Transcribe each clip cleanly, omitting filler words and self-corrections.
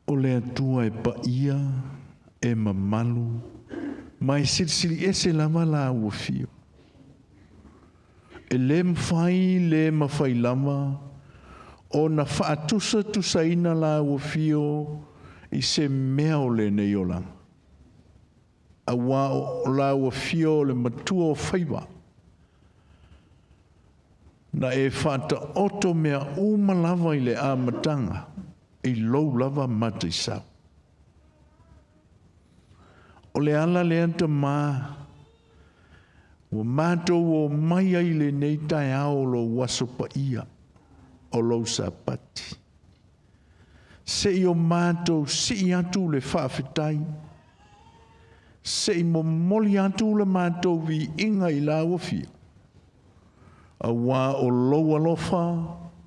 O le Atua e paia, e mamalu, ma e silisili ese lava lau afio. E le mafai le mafai lava ona faatusatusaina lau afio i se mea o lenei olaga. Auā o lau afio o le matua o faiva. Na e faataoto mea uma lava i le amataga i lou lava mataisau. O le ala lea Tamā ua matou omai ai i lenei taeao o lou aso paia, o lou Sapati. Seia o matou sii atu le faafetai, se i momoli atu le matou viiga i lau afio, auā o lou alofa,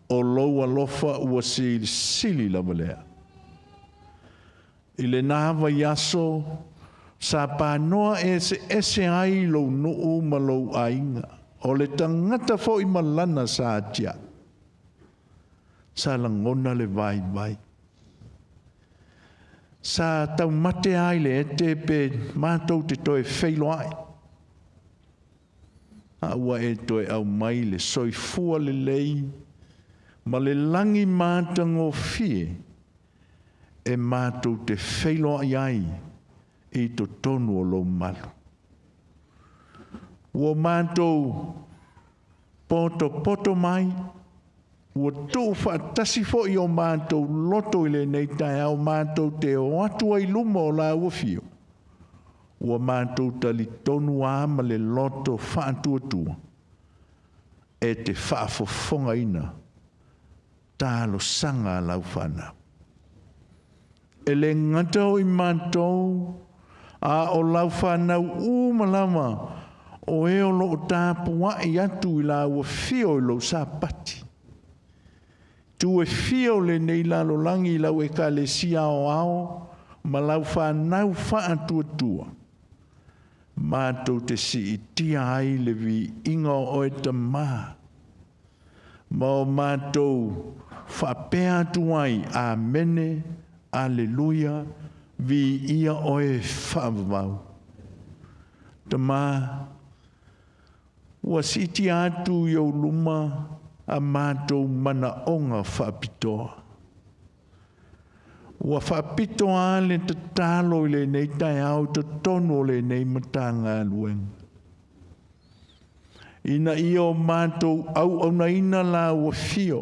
o lou alofa ua silisili lava lea. I lena vaiaso sa panoa eseese ai lou nuu ma lou aiga, o le tagata foi ma lana sa atiae, sa lagona le vaivai. Sa taumate ai le ete pe matou te toe feiloai, a ua e toe aumai le soifua lelei ma le lagi matagofie e matou te feiloai ai i totonu o lou malu. Ua matou potopoto mai, ua tuufaatasi foi o matou loto i lenei taeao matou te o atu ai i luma o lau afio, ua matou talitonu lava ma le loto faatuatua e te faafofogaina talosaga a lau fanau. E le gata o i matou, a o lau fanau uma lava o e o loo tapuai atu i lau afio i lou Sapati. Tu e fia o lenei lalolagi i lau Ekalesia aoao ma lau fanau faatuatua, matou te siitia ai le viiga o oe Tamā, ma o matou faapea atu ai, Amene, Aleluia, viia oe faavavau. Tamā, ua siitia atu i ou luma a matou manaoga faapitoa. Ua faapito lava le tatalo i lenei taeao i totonu o lenei Matagaluega, ina ia o matou auaunaina lau afio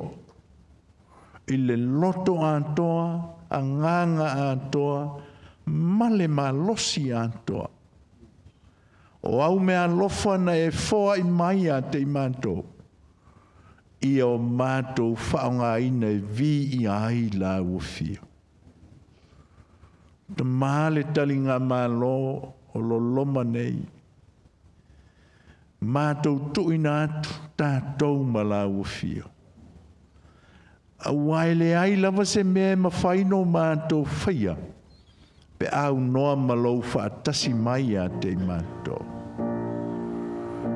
i le loto atoa, agaga atoa, ma le malosi atoa. O au meaalofa na e foai mai ia te i matou, ia o matou faaaogaina e viia ai lau afio. Tamā le taligamalo o loloma nei, matou tuuina atu tatou ma lau afio. Auā e leai lava se mea e mafai ona matou faia pe aunoa ma lou faatasi mai ia te i matou.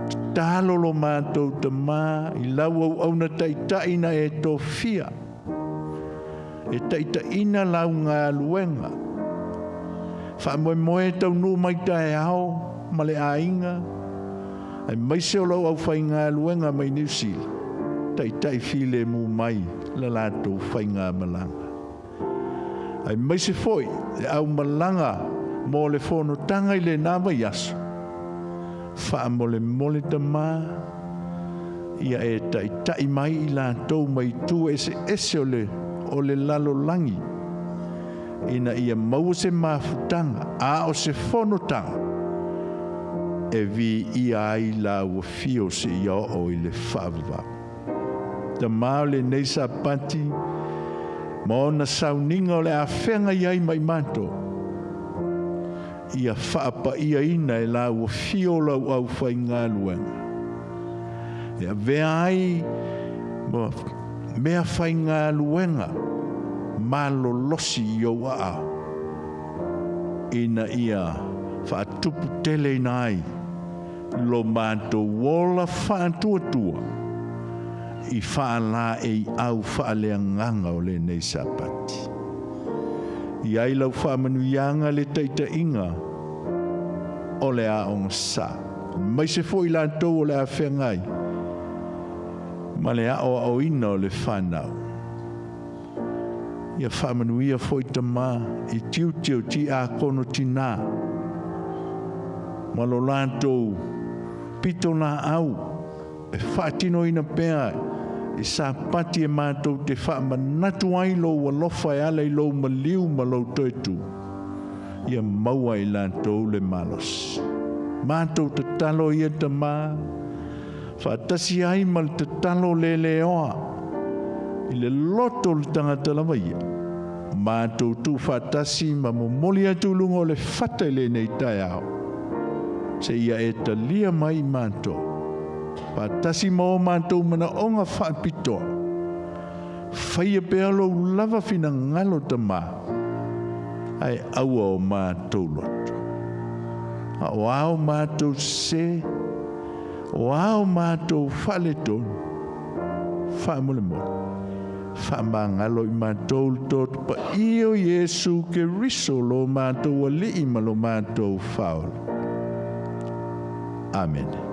Tatalo lo matou Tamā i lau auauna taitai na e tofia, e taitaiina lau galuega. Faamoemoe taunuu mai taeao ma le aiga, aemaise o lau aufaigaluega mai Niu Sila, taitai filemu mai la latou faigamalaga. Aemaise foi le aumalaga mo le fonotaga i lena vaiaso, faamolemole Tamā, ia e taitai mai i latou mai itu eseese o le lalolagi, ina ia maua se mafutaga a o se fonotaga e viia ai lau afio seia oo i le faavavau. Tamā, o lenei Sapati ma ona sauniga o le afega i ai ma i matou, ia faapaiaina e lau afio lau aufaigaluega. E avea ai ma mea faigaluega malolosi i ou aao, ina ia faatuputeleina ai lo matou ola faatuatua i faalaeiau faaleagaga o lenei Sapati. I ai lau faamanuiaga le taitaiga o le aoga sa. Mai se foi latou o le afeagai ma le aoaoina o le fanau. Ia faamanuia foi tamā i tiute o tiakono tinā ma lo latou pitolaau e faatinoina pea i Sapati e matou te faamanatu ai lou alofa e ala i lou maliu ma lou toetu. Ia maua i latou le malosi. Matou tatalo ia tamā, faatasi ai ma le tatalo leleoa i le loto o le tagata lava ia. Matou tuufaatasi ma momoli atu i luga o le fata i lenei taeao. Seia e talia mai i matou. Faatasi ma o matou manaoga faapitoa. Faia pea lou lava finagalo tamā. Ae aua o matou loto. A o a o matou sese, o a o matou faaletonu, faamolemole, faamagalo i matou le toto paia o Iesu Keriso lo matou Alii ma lo matou Faaola. Amene.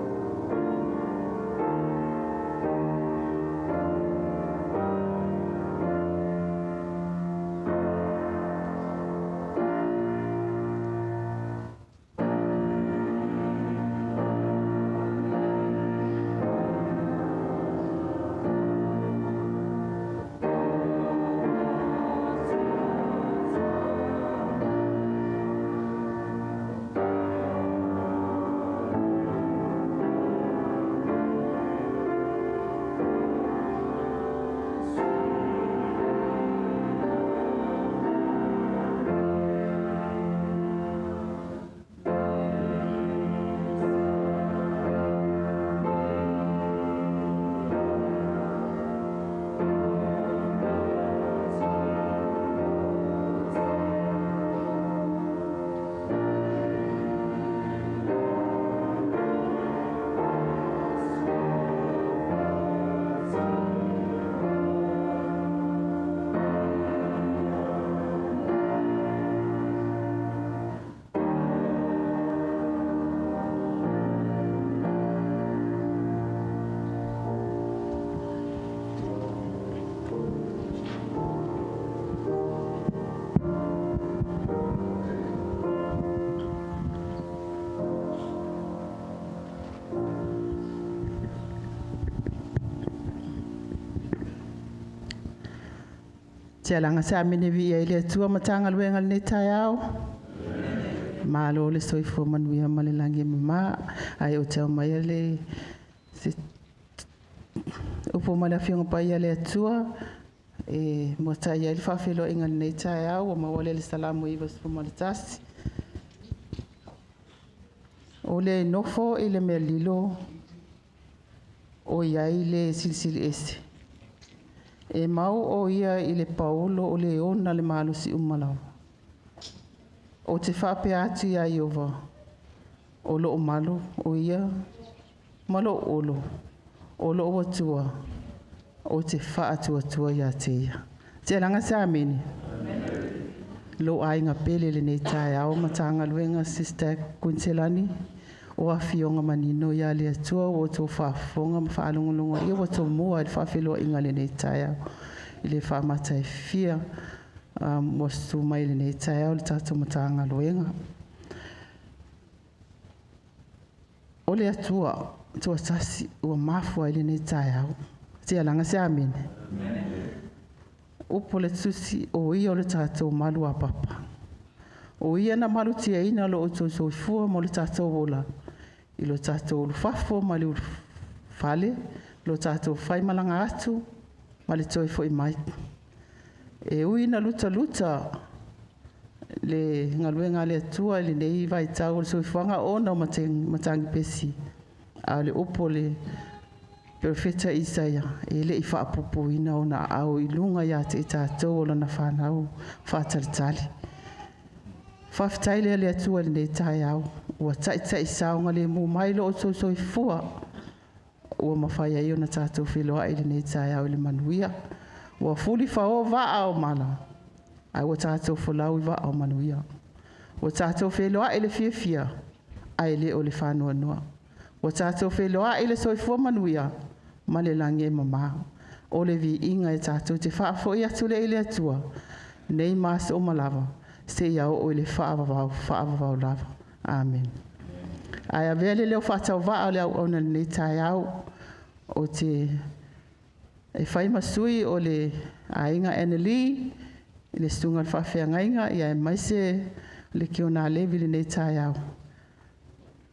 Tialaga sa amene viia i le Atua matagaluega lenei taeao. Malo le soifua manuia ma le lagi e mama. Ae ou te aumaia le se upu mai le Afioga Paia a le Atua e muatai ai le faafeiloaiga i lenei taeao ua maua lea i le Salamo 91. O le nofo i le mea lilo o i ai le Silisili Ese. E mau o ia i le paolo o le ona le malosi uma lava. Ou te faapea atu ia Ieova, o loo malu o ia ma lou olo, o loo Atua, ou te faatuatua ia te ia. Tialaga se amene. Lo aiga pele lenei taeao matagaluega Sister Kuinselani, o afioga manino ia le Atua ua outou faafofoga ma faalogologo ia ua outou mua i le faafeiloaiga lenei taeao. I le faamataifia ua susu mai lenei taeao le tatou Matagaluega. O le Atua tuatasi ua mafua ai lenei taeao. Tialaga se amene. Upu o le tusi o ia o le tatou malu apapa. O ia na malutiaina lo outou soifua ma le tatou ola i lo tatou ulufafo ma le ulufale, lo tatou faimalaga atu ma le toe foi mai. E ui ina lutaluta le galuega a le Atua i lenei vaitau o le soifuaga ona o matagi pesi, a o le upu o le Perofeta Isaia, e le i faapupuina ona aao i luga ia te i tatou o lana fanau faatalitali. Faafetai lea le Atua i lenei taeao, ua taitai saogalemu mai lo outou soifua, ua mafai ai ona tatou feiloai i lenei taeao i le manuia. Ua fulifao vaa o mala, Ae ua tatou folau i vaa o manuia. Ua tatou feiloai i le fiafia, ae le o le faanoanoa. Ua tatou feiloai i le soifua manuia ma le lagi e mama. O le viiga e tatou te faafoi atu lea i le Atua, nei ma aso uma lava, seia oo i le faavavau, faavavau lava. Amene. Ae avea le leo faatauvaa o le auauna i lenei taeao, ou te e fai ma sui o le aiga Annalee, i le susuga i le faafeagaiga, aemaise le Kiona Levi i lenei taeao,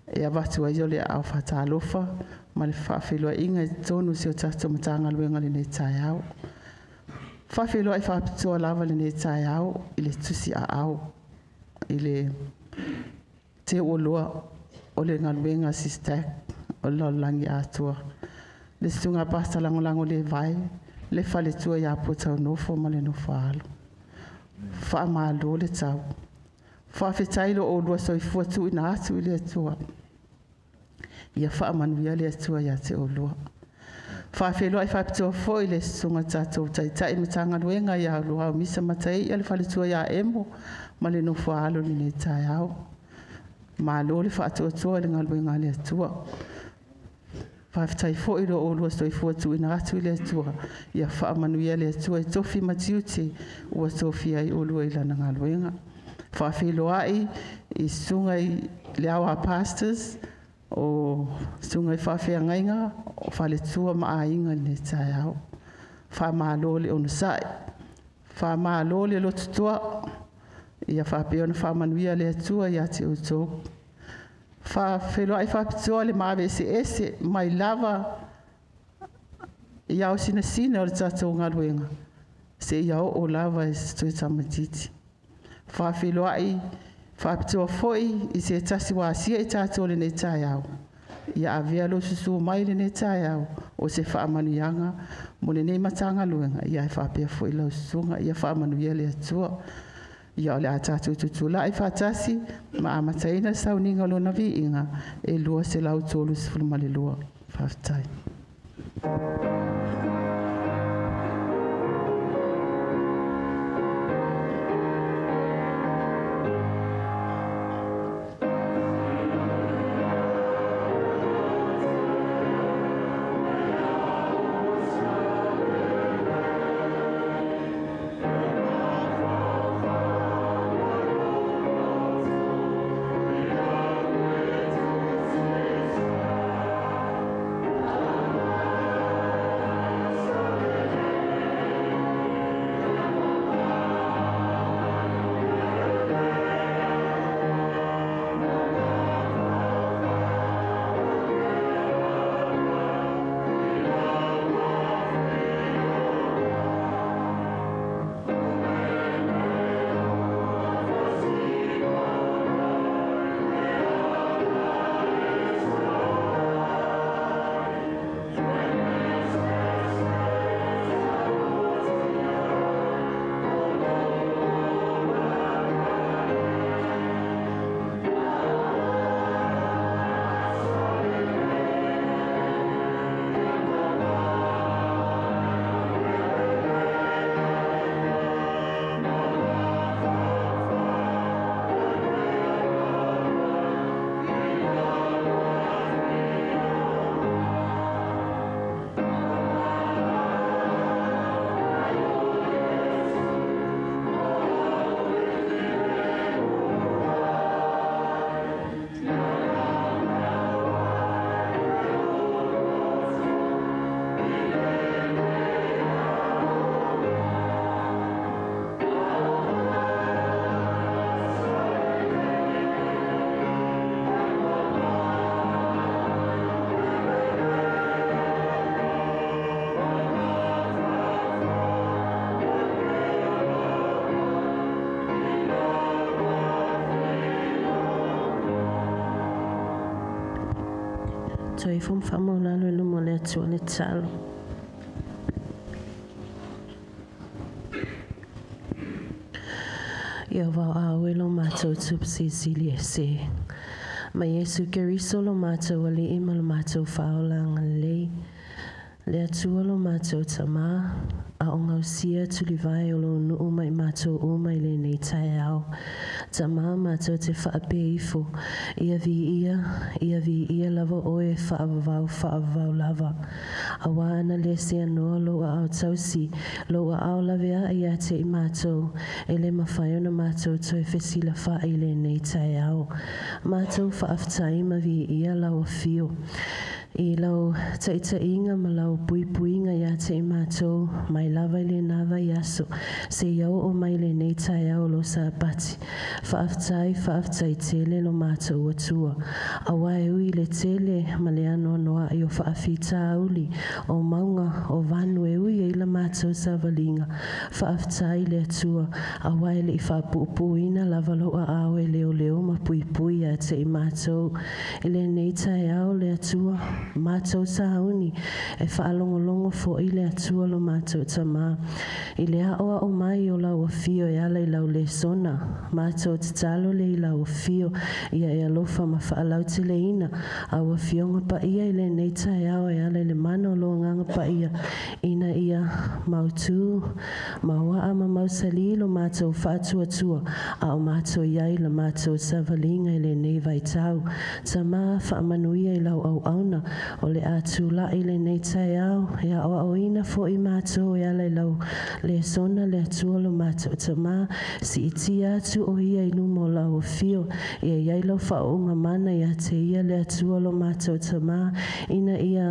e avatu ai le aao faatalofa ma le faafeiloaiga i totonu o si o tatou Matagaluega i lenei taeao. E faafeiloai faapitoa lava i lenei taeao i le tusiaao i le teuoloa o le galuega a SISTAC o le lalolagi atoa. Le susuga a Pasa Lagolago Levi, le faletua ia Puataunofo ma le nofo-a-alo. Faamalo le tau. Faafetai lo oulua soifua tuuina atu i le Atua. Ia faamanuia le Atua ia te oulua. Faafeiloai faapitoa foi i le susuga i le tatou Taitai Matagaluega ia Loau Misa Mataia le faletua ia Emo ma le nofo-a-alo i lenei taeao. Malo le faatoatoa i le galuega a le Atua. Faafetai foi i lo oulua soifua tuuina atu i le Atua, ia faamanuia le Atua i tofi ma tiute ua tofia ai oulua i Lana galuega. Faafeiloai i susuga i le Ao Pastors, o susuga i faafeagaiga, o faletua ma aiga i lenei taeao. Faamalo le onosai, faamalo le lototoa, ia faapea ona faamanuia le Atua ia te outou. Faafeiloai faapitoa i le maave eseese mai lava i ao sinasina o le tatou galuega, seia oo lava i se toe tamaitiiti. Faafeiloai faapitoa foi i se tasi ua asia i tatou i lenei taeao, ia avea lou susu mai i lenei taeao o se faamanuiaga mo lenei Matagaluega, ae faapea foi lau susuga. Ia faamanuia le Atua. Ia o le a tatou tutulai faatasi ma amataina le sauniga o Lona viiga e 232. Faafetai. Soifua ma faamaualalo i luma o le Atua le tatalo. Ia vauau e lo matou tupu silisili ese. Ma Iesu Keriso lo matou Alii ma lo matou Faaolaga lelei. Le Atua lo matou Tamā, a o gausia tulivae o lou nuu ma i matou uma i lenei taeao. Tamā matou te faapea ifo, ia viia, ia viia lava oe e faavavau faavavau lava. Auā ana le seanoa lou aao tausi, lou aao laveai ia te i matou, e le mafai ona matou toe fesilafa'i i lenei taeao. Matou faafetai ma viia lau afio i lau taʻitaʻiga ma lau puipuiga iā te i matou mai lava i lenā vaiaso seia oo mai lenei taeao o lo Sapati. Faafetai, faafetai tele lo matou Atua, auā e ui i le tele ma le anoanoaʻi o faafitauli, o mauga, o vanu e ui ai la matou savaliga. Faafetai i le Atua, auā e leʻi faapuupuuina lava lou aao e leoleo ma puipui iā te i matou i lenei taeao. Le Atua matou sauni e faalogologo foʻi le Atua lo matou Tamā i le aʻoaʻo mai o lau afio e ala i lau lesona. Matou tatalo le i lau afio ia e alofa ma faalauteleina au afioga paia i lenei taeao e ala i le mana o lo Agaga Paia, ina ia mautū mauaa ma mausalī lo matou faatuatua a o matou iai la matou savaliga i lenei vaitau. Tamā, faamanuia i lau auauna o le a tulaʻi lenei taeao e aʻoaʻoina foʻi matou e ala i lau lesona. Le Atua lo matou Tamā, siitia atu o ia i luma o lau afio, ia iai lau faaooga mana iā te ia. Le Atua lo matou Tamā, ina ia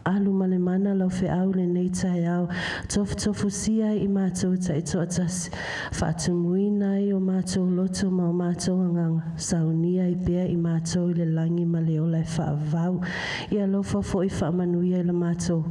alu ma le mana lau feau lenei taeao, tofutofusia ai i matou taitoatasi, faatumuina ai o matou loto ma o matou agaga, saunia ai pea i matou i le lagi ma le ola e faavavau. Ia alofa foʻi faamanuia i la matou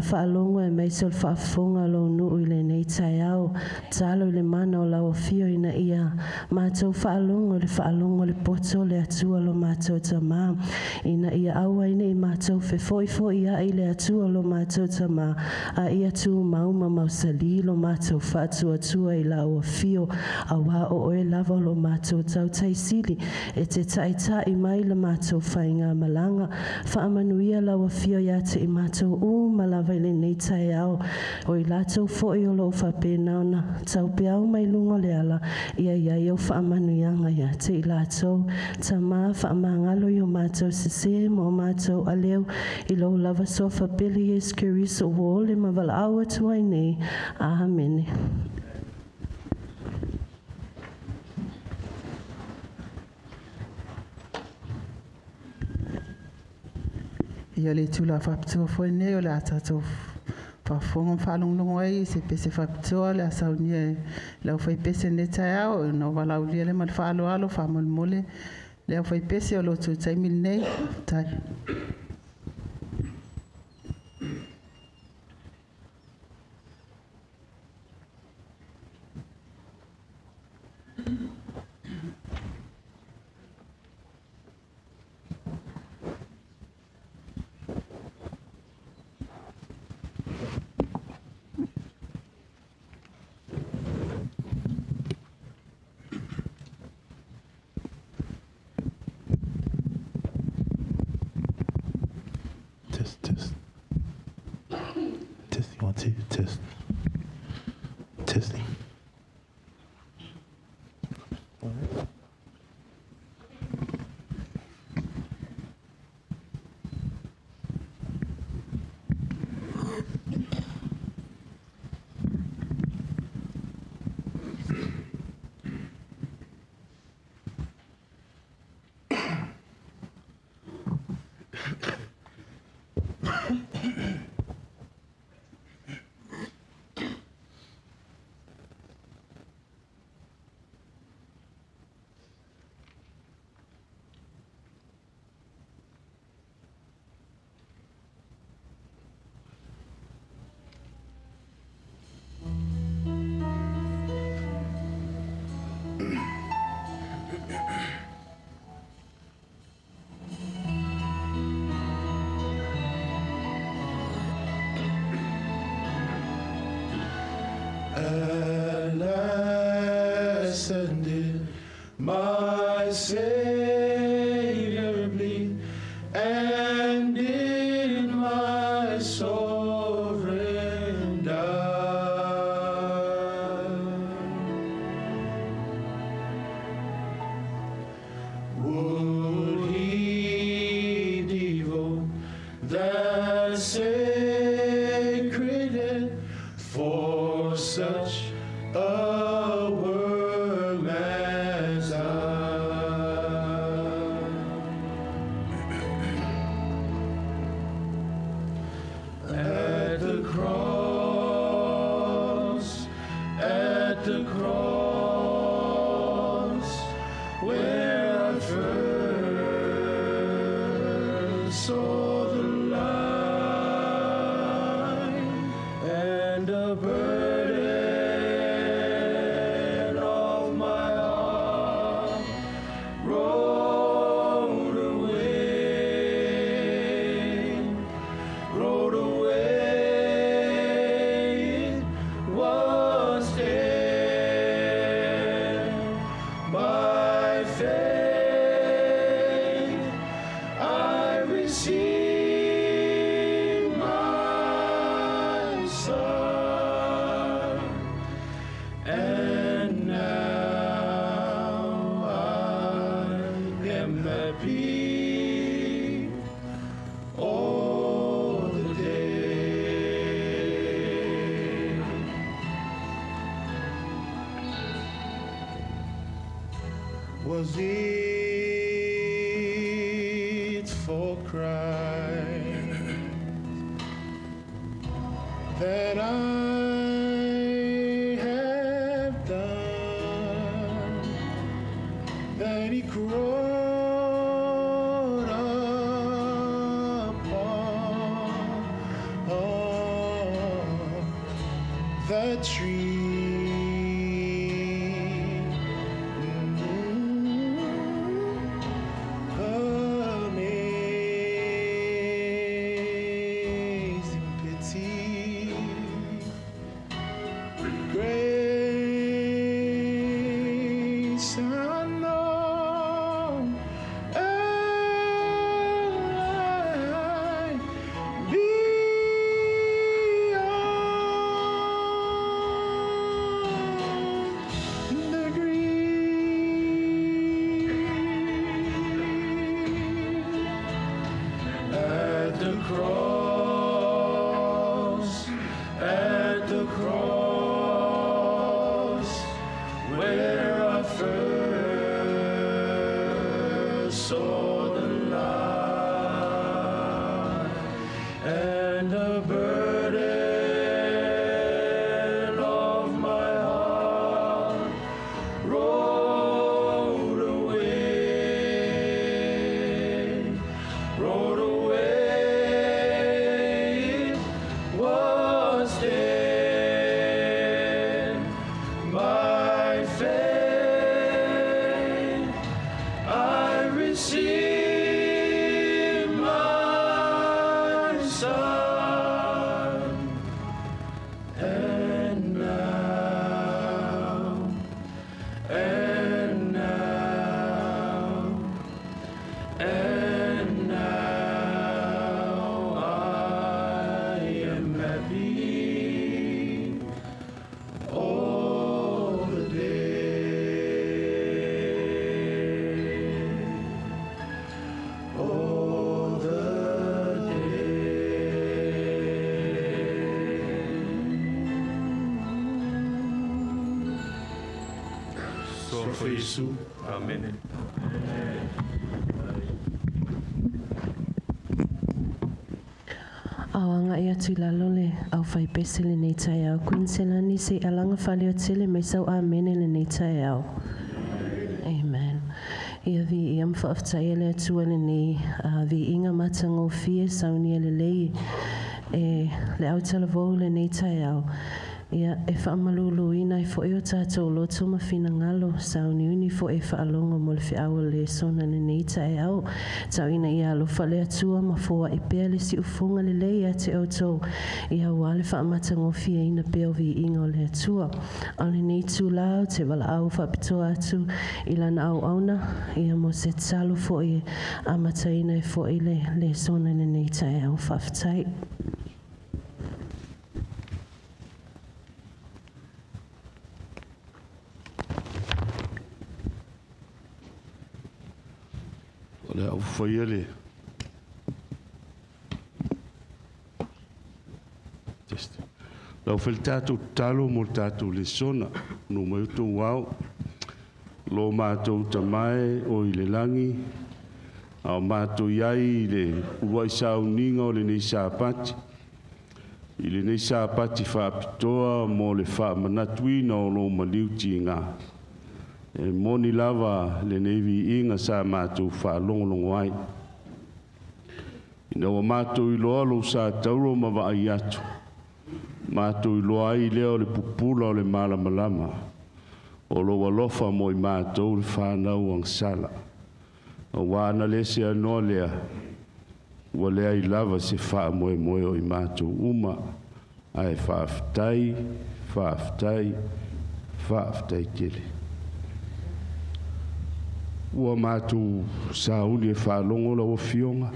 faalogo aemaise o le faafofoga o lou nuu i lenei taeao. Talo i le mana o lau afio ina ia matou faalogo i le faalogo o le poto. Le Atua lo matou Tamā, ina ia aua ai neʻi matou fefo'ifo'i a'i. Le Atua lo matou Tamā, a ia tumau ma mausalī lo matou faatuatua i lau afio, auā o oe lava o lo matou Tautai Sili e te taʻitaʻi mai la matou faigamalaga. Faamanuia lau afio iā te i matou uma lava i lenei taeao, o i latou foʻi o loo faapena ona taupeau mai luga o le ala, ia iai au faamanuiaga iā te i latou. Tamā, faamagalo i o matou sesē ma o matou aleu, i lou lava suafa pele Iesu Keriso ua ole ma valaau atu ai nei. Amene. Ia le itula faapitoa foi nei o le a tatou faafofoga ma faalogologo ai i se pese faapitoa le a saunia e le aufaipese i lenei taeao, ona valaaulia lea ma le faaaloalo. Faamolemole le aufaipese, o lo outou taimi lenei. Tai. Test, test. Testing, one, two, test. Testing. All right. At last and did my Savior bleed, and did my soul Was it for Christ that I have done, that he crawled upon the tree? Amazing pity, grace unknown, and light beyond the grave. At the cross, at the cross, where I first saw the light, and the burden of my heart rolled away, rolled away. It was there by faith I received my sight, and now, and now, and now I am happy all the day, all the day. Sofa Iesu. Amene. Awanga ia atu lalo le au whai pese le nei tai au. Queen Selani se alanga whale o tele mai sau amene le nei tai au. Amen. Ia vi ia mwhaaftai le atua le nei vi inga matango fie saunia le lei e le au talavou le nei tai au. Ia e whaamalulu ina i fo e o tātou loto ma whinangalo sauni uni fo e whaalongo mo le whiawa le sona le nei tae au. Tau ina ia alofa le atua ma foa i pea le si ufonga le lei a te autou. Ia ua le whaamatangofia ina peo vi inga o le atua. O le nei tū lau te wala au whapitoa atu i lana au auna. Ia mo se talo fo e amataina e fo i le sona le nei tae au whawhitai. O le au whaia le. Test. Lau whel tātou talo mo tātou le sona. No mai uto wau. Lo mātou tamae o i le langi. Au mātou iai i le uai sauninga o le nei sāpati. I le nei sāpati whaapitoa mo le whaamanatuina o lo maliuti ngā. E moni lava le nei viiga sa mātou whaalongolongo ai. Ina ua mātou iloa lou sa tauro ma vaai atu. Mātou iloa ai lea o le pupula o le malamalama. O lou alofa mo i mātou le whanau angsala. O wāna le se anoa lea, ua lea i lava se wha moe moe o i mātou uma. Ae whaaftai, whaaftai, whaaftai tele. Ua mātou sauni e whaalongo la ua fionga.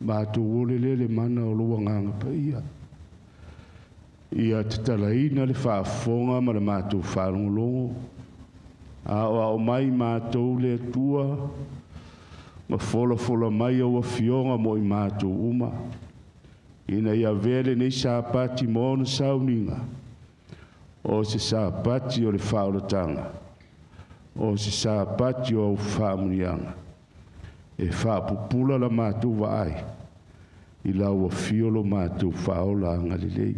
Mātou ole lele mana o lua nganga pa ia. Ia te talaina le whaafonga ma le mātou whaalongolongo. A o ao mai mātou le atua. Ma fola fola mai au fionga mo i mātou uma. Ina ia vele nei sāpati mōna sauninga. O se sāpati o le whaolatanga. O se sapati o au faamuniaga e faapupula la matou vaai i lau afio lo matou faaola agalelei.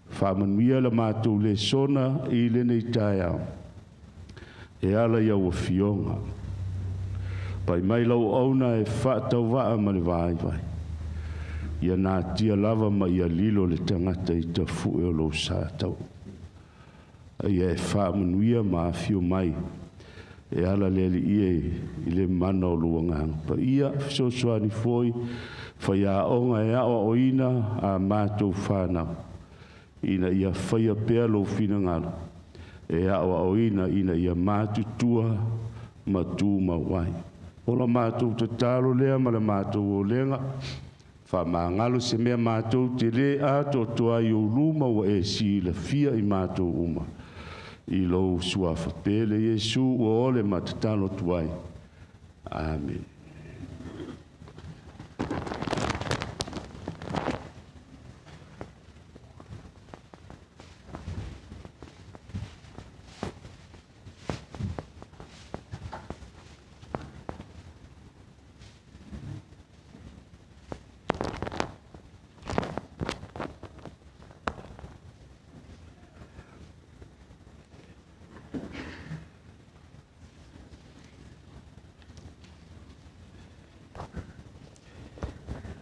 Faamanuia la matou lesona i lenei taeao e ala i au afioga. Pai mai lau auna e faatauvaa ma le vaivai. Ia natia lava ma ia lilo le tagata i tafu'e o lou sa tau. Ia e faamanuia ma afio mai e ala le alii e i le mana o lou agaga paia fesoasoani foi faiaoga e aoaoina a matou fanau ina ia faia pea lou finagalo e aoaoina ina ia matutua ma tumau ai. O la matou tatalo lea ma le matou olega, faamagalo se mea matou te lē atoatoa ai i ou luma ua e silafia i matou uma. I lou suafa pele Iesu ua ole ma tatalo atu ai. Amene.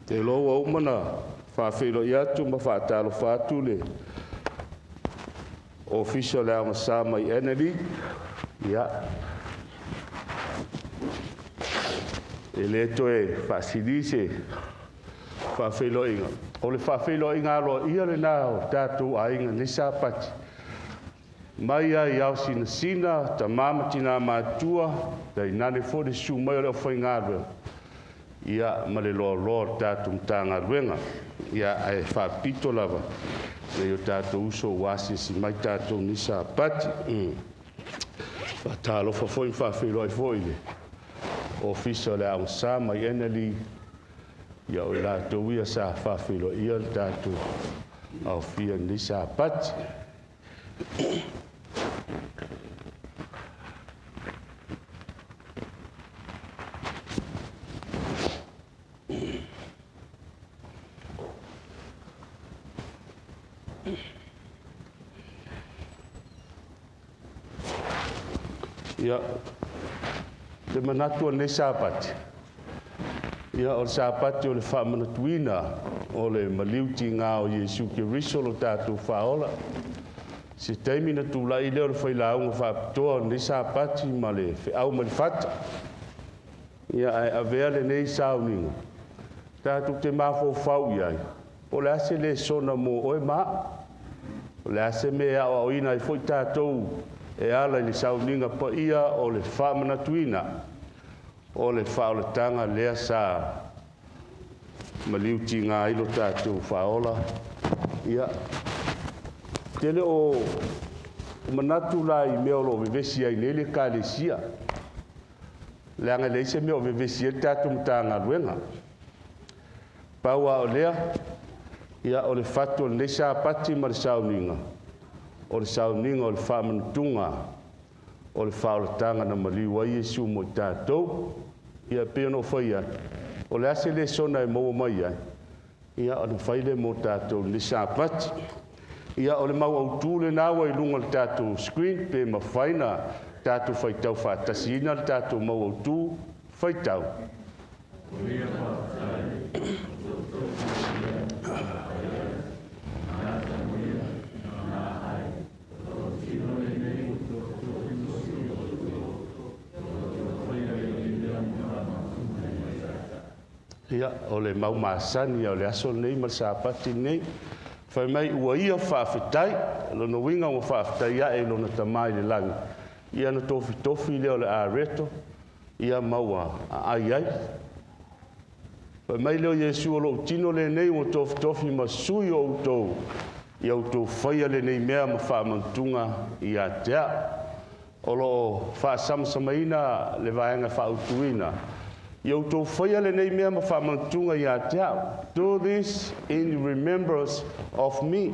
Te loa ua uma ona faafeiloai atu ma faatalofa atu le Ofisa o le Aogasa mai NLE. Ia, e le toe faasili se faafeiloaiga. O le faafeiloaiga aloaia lena o tatou aiga i lenei Sapati. Mai ai ao sinasina, tamā ma tinā matua, tainane foi le susu mai o le aufaigaluega, ia ma le loaloa o le tatou Matagaluega. Ia, ae faapito lava nai o tatou uso ua asiasi mai tatou i lenei Sapati. Faatalofa foi ma faafeiloai foi i le Ofisa o le Aogasa mai NLE, ia o i latou ia sa faafeiloaia le tatou aofia i lenei Sapati. Ia, le manatu o lenei Sapati, ia o le Sapati o le faamanatuina o le maliu tiga o Iesu Keriso lo tatou faaola. Se taimi na tulai lea o le failauga faapitoa o lenei Sapati ma le feau ma le fata. Ia, ae avea lenei sauniga, tatou te mafaufau i ai, po o le a se lesona mo oe ma a'u. O le a se mea e aoaoina ai foi tatou e ala i le sauniga paia o le faamanatuina o le faaolataga lea sa maliu tiga ai lo tatou faaola. Ia, tele o manatu la i mea o lo o vevesi ai nei le Ekalesia. Leaga e leai se mea o vevesi ai le tatou Matagaluega. Pau lava o lea, ia o le fatu o lenei Sapati ma le sauniga, o le sauniga o le faamanatuga o le faaolataga na maliu ai Iesu mo i tatou. Ia, e pei ona ou fai atu, o le a se lesona e maua mai ai, ia ona fai lea mo tatou i lenei Sapati. Ia, o le mau autu lena ua i luga o le tatou screen, pe mafai na tatou faitau faatasiina le tatou mau autu faitau. Ia, o le mau masani o le aso lenei ma le Sapati lenei. Fai mai ua ia faafetai, lona uiga ua faafetai ae i lona Tamā i le lagi. Ia na tofitofi lea o le areto, ia ma ua aai ai. Fai mai lea o Iesu o lou tino lenei ua tofitofi ma sui o outou, ia outou faia lenei mea ma faamanatuga ia te a'u. O lo o faasamasamaina le vaega faautuina. Ia outou faia lenei mea ma faamanatuga ia te a'u. Do this in remembrance of me.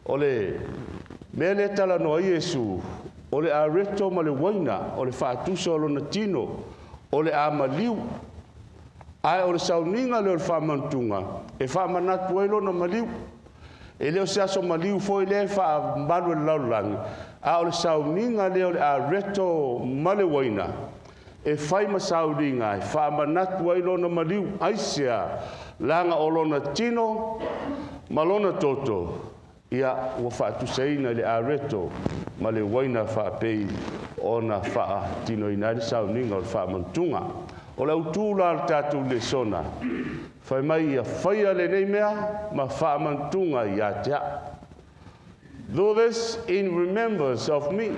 O le mea lea talanoa ai Iesu, o O le areto ma le uaina, o le faatusa o lona tino, o le a maliu. Ae o le sauniga lea o le faamanatuga, e faamanatu ai lona maliu. E le o se aso maliu foi lea e faamalu e le lalolagi, a o le sauniga lea o le areto ma le uaina, e fai ma sauniga e faamanatu ai lona maliu. Aisea? Leaga o lona tino ma lona toto, ia ua faatusaina i le areto ma le uaina faapei ona faatinoina ai le sauniga o le faamanatuga. O le autū la o le tatou lesona, fai mai ia faia lenei mea ma faamanatuga ia te a'u. Do this in remembrance of me.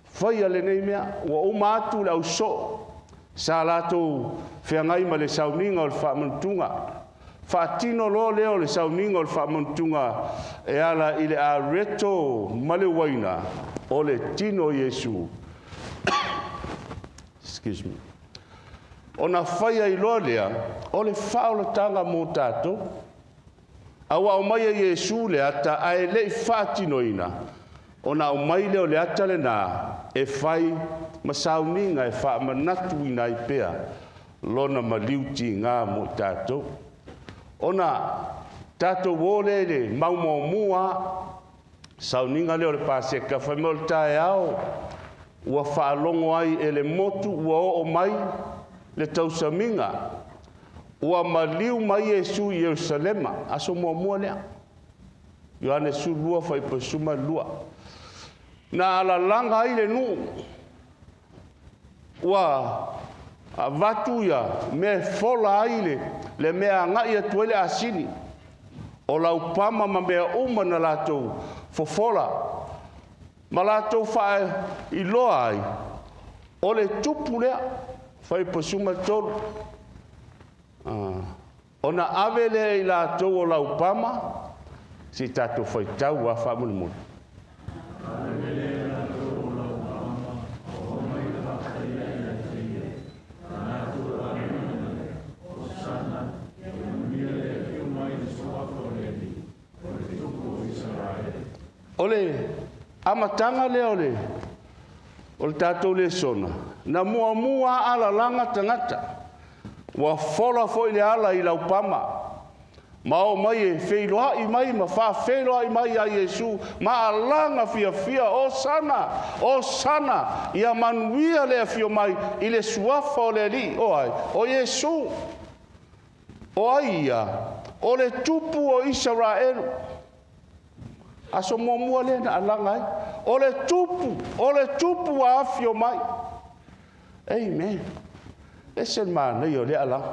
Faia lenei mea, ua uma atu le ausoo, sa latou feagai ma le sauniga o le faamanatuga. Faatino loa lea o le sauniga o le faamanatuga e ala i le areto ma le uaina o le tino o Iesu. Excuse me. Ona faia i loa lea, o le faaolataga mo tatou. A ua aumai e Iesu le ata ae le'i faatinoina, ona aumai lea o le ata lenā e fai ma sauniga e faamanatuina ai pea lona maliu tigā mo i tatou. Ona tatou o lea i le maumuaumua sauniga lea o le Paseka, fai mai o le taeao ua faalogo ai e le motu ua oo mai le tausamiga ua maliu mai Iesu i Ierusalema, aso muamua lea. Ioane 12 fuaiupu 12. Na alalaga ai le nuu ua avatu ia mea e fola ai le mea agai atu ai le asini. O laupama ma mea uma na latou fofola ma latou faailoa ai o le tupu lea, fuaiupu 13. Ona ave lea i latou o laupama, se i tatou faitau a faamolemole. O le amataga lea o le tatou lesona, na muamua alalaga tagata, ua fola foi le ala i laupama, ma o mai e feiloai mai ma faafeiloai mai ia Iesu, ma alaga fiafia, Osana, Osana, ia manuia le afio mai i le suafa o le Alii, o ai, o Iesu. O ai ia, o le tupu o Isaraelu. Aso muamua lea na alaga ai. O le tupu ua afio mai. Amen. Ese le manaia o lea alaga.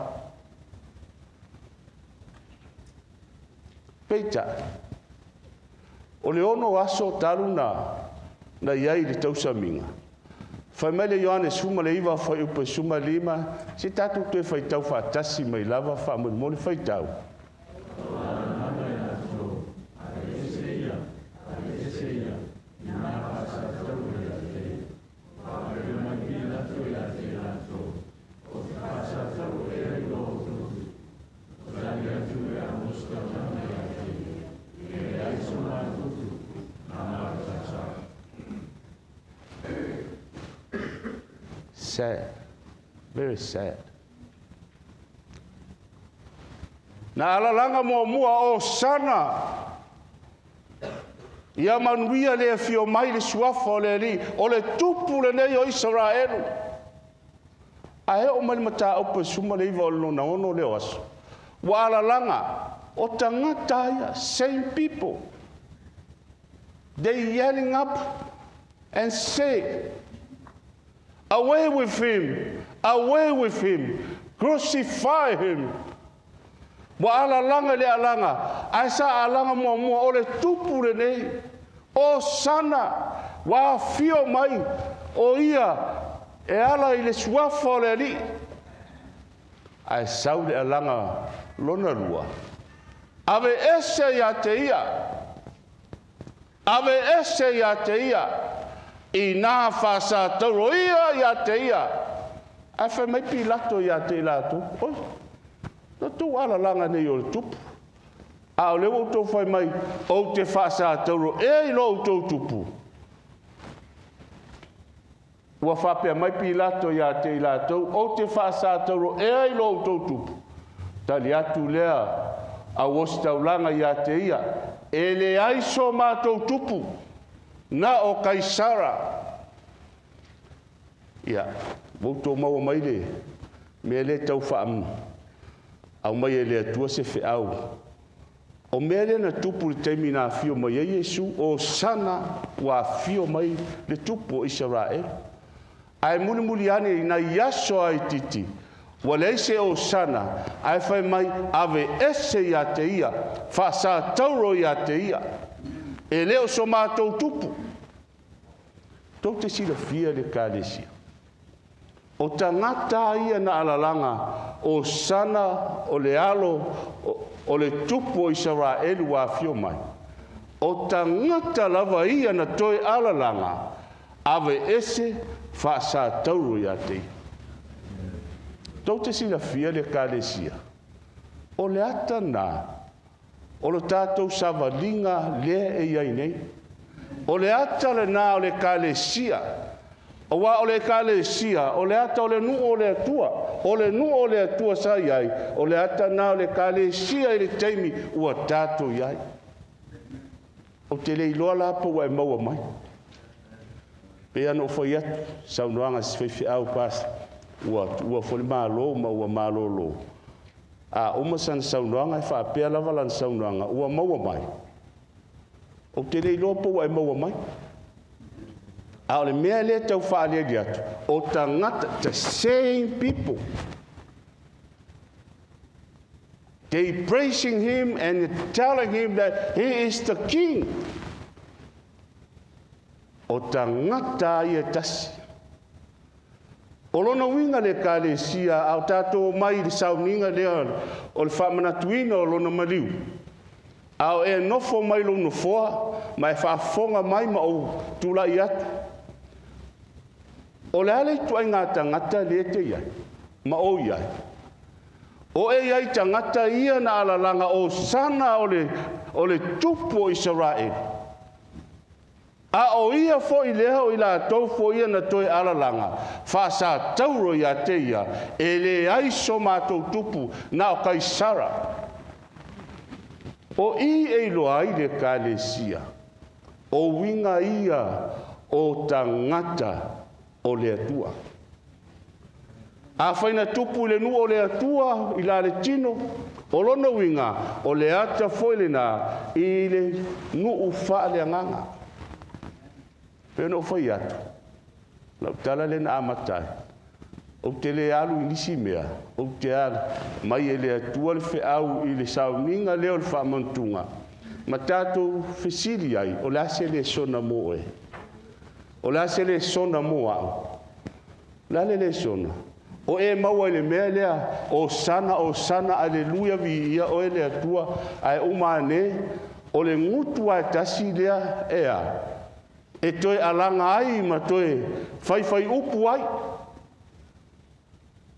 Peitai, o le 6 aso talu na i ai le tausamiga. Fai mai le Ioane 19 fuaiupu 15, se tatou toe faitau faatasi mai lava faamolemole faitau. Sad. Very sad. Na alalaga muamua o sana. Ia manuia le afio mai le suafa o le Alii, o le tupu lenei o Isaraelu. Ae oo mai le mataupu e 19 o le lona 6 lea o aso. Ua alalaga o tagata ia, same people. They yelling up and say, "Away with him! Away with him! Crucify him!" Ua alalaga le alaga, ae sa alaga muamua o le tupu lenei. O sana, ua afio mai, o ia e ala i le suafa o le Alii. Ae sau le alaga lona lua. Ave ese ia te ia. Ave ese ia te ia. I nā faasatauro ia ia te ia. Ae fai mai Pilato ia te i latou. Oi, na tou alalaga nei o le tupu. A o le ua outou fai mai, ou te faasatauro e i lo outou tupu. Ua faapea mai Pilato iā te i latou, Ou te faasatauro ea i lo outou tupu? Tali atu lea au ositaulaga iā te ia, E leai so matou tupu, na o Kaisara. Ia, ua outou maua mai le mea lea e tau faa aumai e le Atua se feau. O mea lea na tupu i le taimi na afio mai ai Iesu, Osana, ua afio mai le tupu o Isaraelu. Ae mulimuli ane i nai aso a itiiti, ua leai se Osana, ae fai mai, Ave ese ia te ia, faasatauro ia te ia. E le o so matou tupu. Tou te silafia le Ekalesia. O tagata ia na alalaga, Osana o le alo o le tupu o Isaraelu ua afio mai. O tagata lava ia na toe alalaga, ave ese faasatauro ia te ia. Tou te silafia le Ekalesia. O le ata na, o le tatou savaliga lea e i ai nei. O le ata lena o le Ekalesia. Aua o le Ekalesia, o le ata o le nuu o le Atua. O le nuu o le Atua sa i ai, o le ata lena o le Ekalesia i le taimi ua tatou i ai. Ou te le iloa la po ua e maua mai. Pei lava ona ou fai atu, saunoaga a si faifeau pastor, ua tuua foi le Malo ma ua malolo. A uma sana saunoaga e faapea lava lana saunoaga, ua maua mai. Ou te le iloa po ua e maua mai. A o le mea lea e tau faaaliali atu, o tagata, the same people, they praising him and telling him that he is the king. O tagata ia e tasi. O lona uiga le Ekalesia, a o tatou omai i le sauniga lea o le faamanatuina o lona maliu, a o e nofo mai lou nofoa ma e faafofoga mai ma ou tulai atu, o le a le ituaiga tagata lea e te i ai ma ou i ai? O e i ai tagata ia na alalaga Osana o le tupu o Isaraelu. A o ia foi lea o i latou foi ia na toe alalaga, faasatauro ia te ia, e leai so matou tupu, na o Kaisara. O i e iloa ai le Ekalesia, o uiga ia o tagata o le Atua. Afai na tupu i le nuu o le Atua i la le tino, o lona uiga, o le ata foi lena i le nuu faaleagaga. Pei ona ou fai atu, lau tala lea na amata ai, ou te le alu i nisi mea, ou te alu mai e le Atua le feau i le sauniga lea o le faamanatuga, ma tatou fesili ai, o le a se lesona mo oe? O le a se lesona mo au? O le a le lesona? O e maua i le mea lea, Osana, Osana, aleluia, viia oe le Atua, ae uma ane, o le gutu lava e tasi lea e a? E toe alaga ai ma toe faifai upu ai,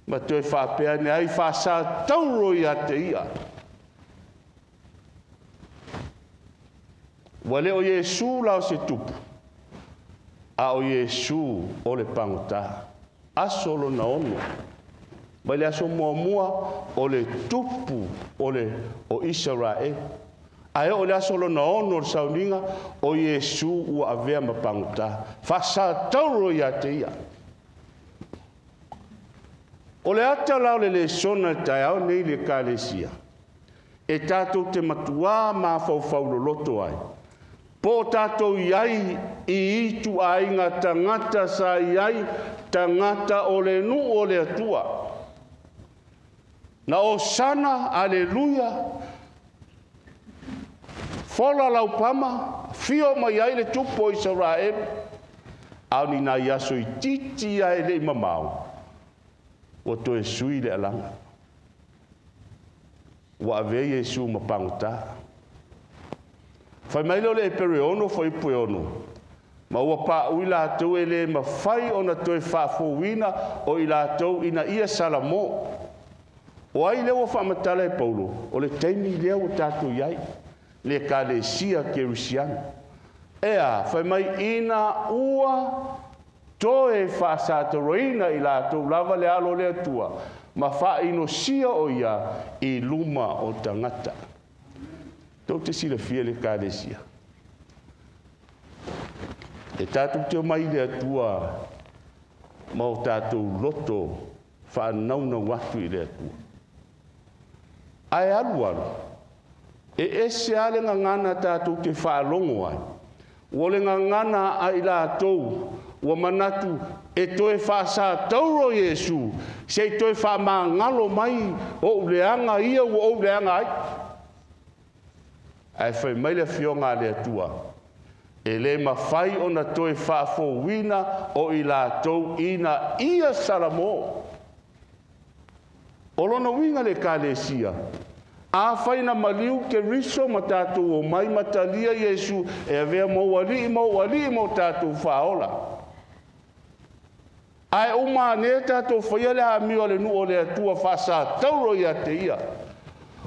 ma toe faapea ane ai, faasatauro ia te ia. Ua le o Iesu la o se tupu, a o Iesu o le pagota. Aso lona ono. Mai le aso muamua o le tupu o le o Isaraelu. Ae oo i le aso lona ono o le sauniga, o Iesu ua avea ma pagota. Faasatauro ia te ia. O le ata la o le lesona i le taeao nei i le Ekalesia, e tatou te matuā mafaufau loloto ai, po o tatou i ai i ituaiga tagata sa i ai tagata o le nuu o le Atua. Na Osana, aleluia, fola laupama, afio mai ai le tupu o Isaraelu, a o ni nai aso itiiti lava e le i mamao, ua toe sui le alaga. Ua avea Iesu ma pagota. Fai mai lea o le Epere 6 fuaiupu e 6, Ma ua paʻu i latou e le mafai ona toe faafouina o i latou ina ia salamo. O ai lea ua faamatala e Paulo? O le taimi lea ua tatou i ai, le Ekalesia Kerisiano. E a? Fai mai ina ua Toe faasatauroina i latou lava le alo o le Atua, ma faainosia o ia i luma o tagata. Tou te silafia le Ekalesia. E tatou te omai i le Atua ma o tatou loto faanaunau atu i le Atua. Ae alu alu, e ese lava le gagana tatou te faalogo ai, ua le gagana a i latou ua manatu e toe faasatauro Iesu, se i toe faamagalo mai ou leaga ia ua ou leaga ai. Ae fai mai le Afioga a le Atua, e le mafai ona toe faafouina o i latou ina ia salamo. O lona uiga le Ekalesia, afai na maliu Keriso ma tatou omai ma talia Iesu e avea ma ou alii ma ou alii ma o tatou faaola. Ae uma ane tatou faia le amio a le nuu o le Atua faasatauro ia te ia.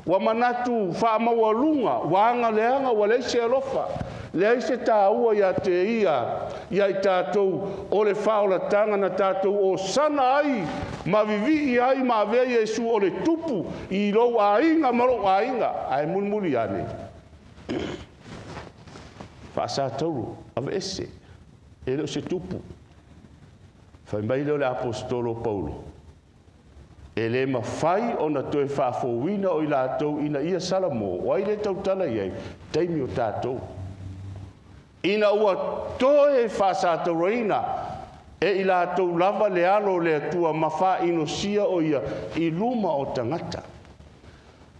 Ua manatu faamaualuga, ua aga leaga, ua leai se alofa, leai se tāua ia te ia, ia i tatou o le faaolataga na tatou osana ai, ma vivii ai ma avea Iesu o le tupu i lou aiga ma lou aiga. Ae mulimuli ane, faasatauro, aveese, e le o se tupu. Fai mai lea o le aposetolo o Paulo, e le mafai ona toe faafouina o i latou ina ia salamo, o ai le tautala i ai, taimi o tatou. Ina ua toe faasatauroina e i latou lava le alo o le Atua ma faainosia o ia i luma o tagata.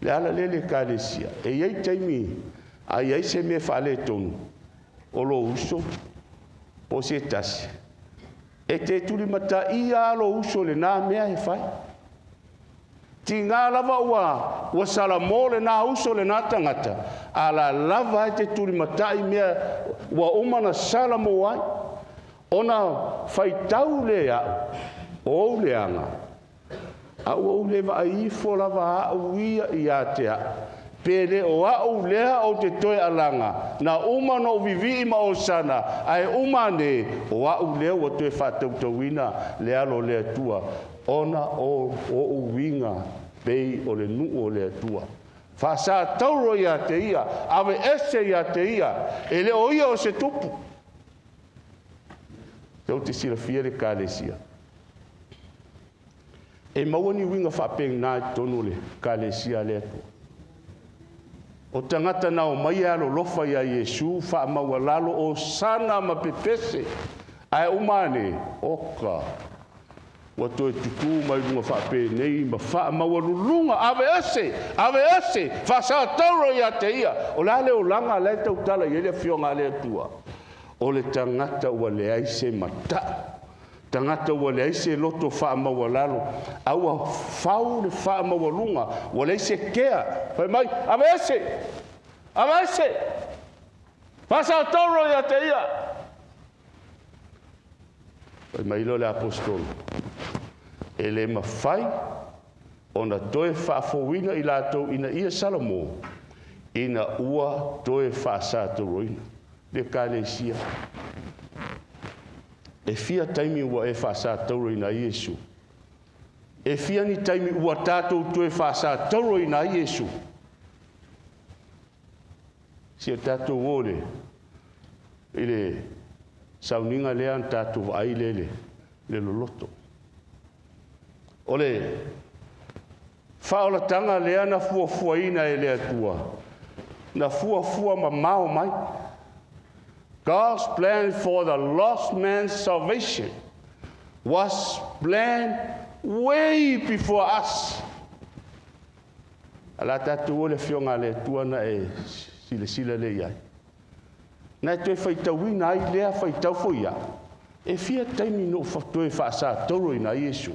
Le ala lea le Ekalesia, e i ai taimi a i ai se mea faaletonu o lou uso po o se tasi, e te tulimataia lou uso lena mea e fai. Tiga lava ua salamo lena uso lena tagata, a la lava e te tulimatai mea ua uma na salamo ai. Ona faitau le au, o ou leaga, a ua ou le vaai ifo lava au ia ia te au. Pe le o au lea o te toe alaga, na uma na ou vivii ma osana, ae uma ane, o au lea ua toe faatautauina le alo o le Atua, ona o ou uiga pei o le nuu o le Atua. Faasatauro ia te ia, ave ese ia te ia, e le o ia o se tupu. Tou te silafia le Ekalesia. E maua ni uiga faapena i totonu o le Ekalesia a le Atua. O tagata na omai e alolofa ia Iesu, faamaualalo o sana ma pepese. Ae uma ane, oka, ua toe tutu mai luga faapenei ma faamaualuluga, ave ese, ave ese, faasatauro ia te ia. O le a le olaga la e tautala i ai le Afioga a le Atua. O le tagata ua leai se matau. Tagata ua leai se loto faamaualalo, a ua fau le faamaualuga, ua leai se kea. Fai mai, ave ese, ave ese, faasatauro ia te ia. Fai mai lea o le aposetolo, e le mafai ona toe faafouina i latou ina ia salamo, ina ua toe faasatauroina. Le Ekalesia. E fia taimi ua e faasatauroina ai Iesu. E fia ni taimi ua tatou toe faasatauroina ai Iesu. Si o tatou o le i le sauniga lea na tatou vaai le loloto. O le faaolataga lea na fuafuaina e le Atua, na fuafua mamao mai. God's plan for the lost man's salvation was planned way before us. Ala tatou o le Afioga a le Atua na e silasila le i ai. Na e toe faitauina ai lea faitau foi ia. E fia taimi no toe faasatauro ina ai Iesu.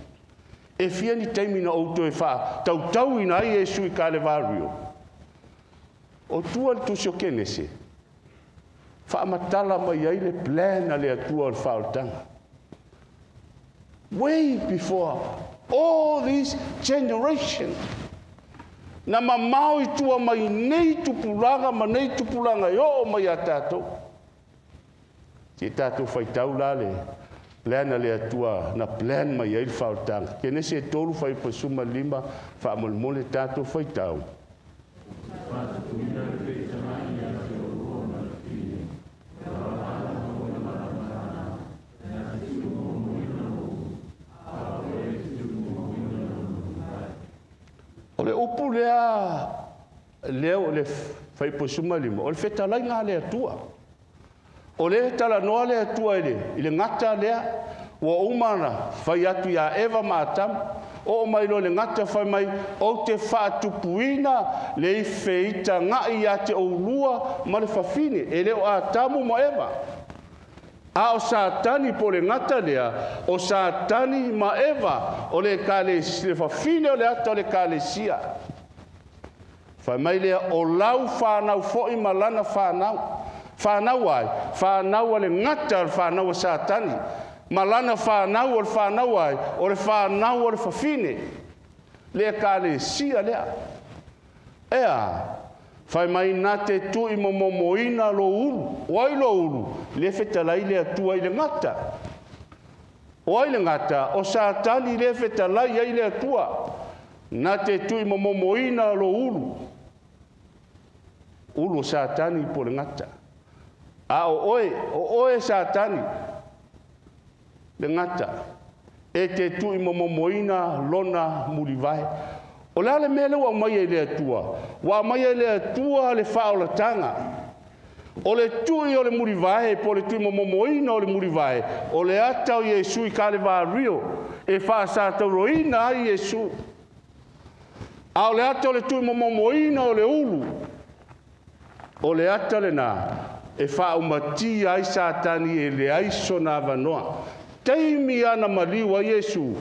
E fia ni taimi na ou toe faatautau ina ai Iesu i Kalevario. O tua le tusi o Kenese, faamatala mai ai le plan a le Atua o le faaolataga. Way before all these generations. Na mamao i tua mai nei tupulaga ma nei tupulaga e oo mai a tatou. Si tatou faitau la le Plan a le Atua na plan mai ai le faaolataga. Kenese e 3 fuaiupu 15 faamolemole tatou faitau. O le upu lea lea o le fuaiupu 15, o le fetalaiga a le Atua. O le talanoa le Atua i le gata lea, ua uma na fai atu ia Eva ma Atamu, o mai loa le gata fai mai, ou te faatupuina le ifeitagai ia te oulua ma le fafine, e le o Atamu ma Eva. A o Satani po le gata lea, o Satani ma Eva, o le le fafine o le ata o le kalesia. Fai mai lea, o lau whanau foi ma lana whanau. Whanau ai, whanau a le ngata o le whanau a Satani. Ma lana whanau o le whanau ai, o le whanau o le fafine. Le kalesia lea. Ea, fai mai nā te tui momomoina lo ulu. O ai lo ulu, le fetalai le atua i le ngata. O ai le ngata, o Satani le fetalai ai le atua. Nā te tui momomoina lo ulu. Ulu o Satani po le ngata. A o oe Satani le ngata. E te tui momomoina lona mulivae. O le ale mea le ua mai ai le Atua. Ua mai ai le Atua le faaolataga. O le tui o le mulivae, po le tui momomoina o le mulivae, o le ata o Iesu i Kalevario, e faasatauroina ai Iesu. A o le ata o le tui momomoina o le ulu, o le ata lena, e faaumatia ai Satani e le ai sona avanoa. Taimi ana maliu a Iesu,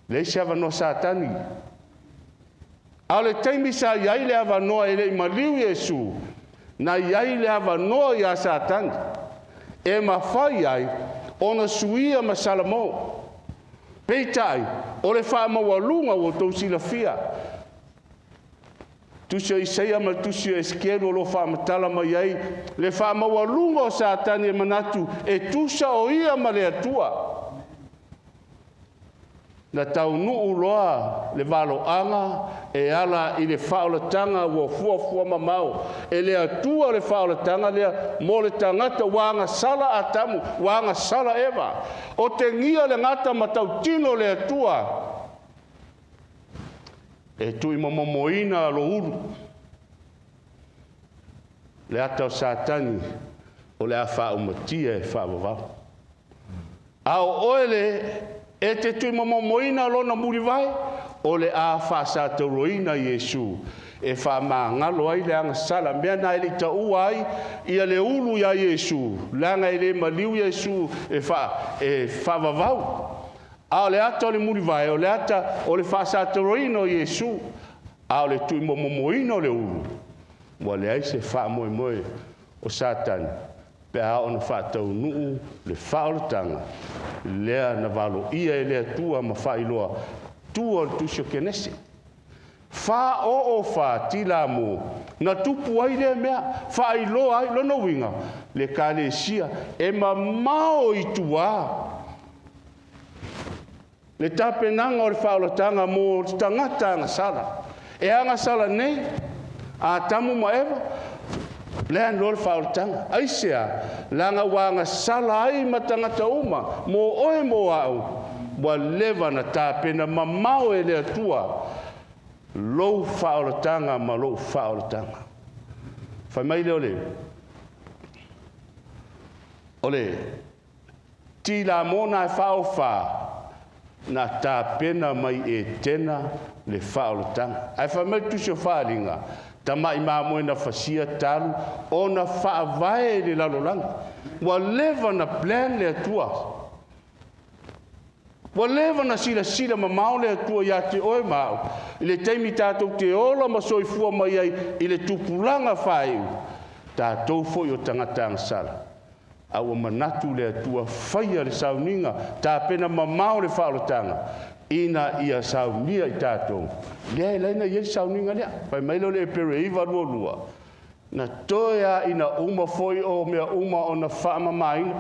le isi avanoa Satani. A o le taimi sa iai le avanoa e le i maliu Iesu, na iai le avanoa ia Satani. E mafai ai ona suia ma Salamo. Peitai, o le faamaualuga ua tou silafia. Tusi o Isaia ma tusi o Esekielu o lo faamatala mai ai le faamaualuga o Satani e manatu e tusa o ia ma le Atua. Na taunuu loa le valoaga e ala i le faaolataga ua fuafua mamao. E le Atua le faaolataga lea mo le tagata ua agasala Atamu, ua agasala Eva. O tegia le gata ma tautino le Atua. E tui momomoina lo ulu. Le ata o Satani o le a faaumatia e faavavau. A o oe le e te tui momomoina lona mulivae, o le a faasatauroina Iesu. E faamagalo ai le agasala. Mea na e le taua ai ia le ulu ia Iesu. Leaga e le maliu Iesu e faavavau. A o le ata o le mulivae, o le ata o le faasatauroina o Iesu. A o le tui momomoina o le ulu. Ua leai se faamoemoe o Satani. Pe a ona faataunuu le faaolataga. Lea na valoia e le Atua ma faailoa tua o le tusi o Kenese. Fa o o fa tila mo. Na tupu ai lea mea, faailoa ai lona uiga. Le kalesia e mamao i tua. Le tapenaga o le faaolataga mo le tagata agasala. E agasala nei, Atamu ma Eva, plan loa le faaolataga. Aisea, laga ua agasala ai ma tagata uma, mo oe mo au, ua leva na tapena mamao e le Atua, lou faaolataga ma lou faaolataga. Fai mai lea o le tila mona e faaofā, na tapena mai e tena le faaolataga. Ae fai mai tusi o faaaliga, tamai mamoe na fasia talu, ona faavae le lalolagi. Ua leva na plan le Atua. Ua leva na silasila mamao le Atua ia te oe ma au. I le taimi tātou te ola ma soifua mai ai i le tupulaga faaiu, tātou foi o tagata agasala. A ua manatu le Atua faia le sauniga, tapena mamao le faaolataga, ina ia saunia i tātou. Lea e laina i ai le sauniga lea. Fai mai lea o le Epere 9:22. Na toe a ina uma foi o mea uma ona faamamaina,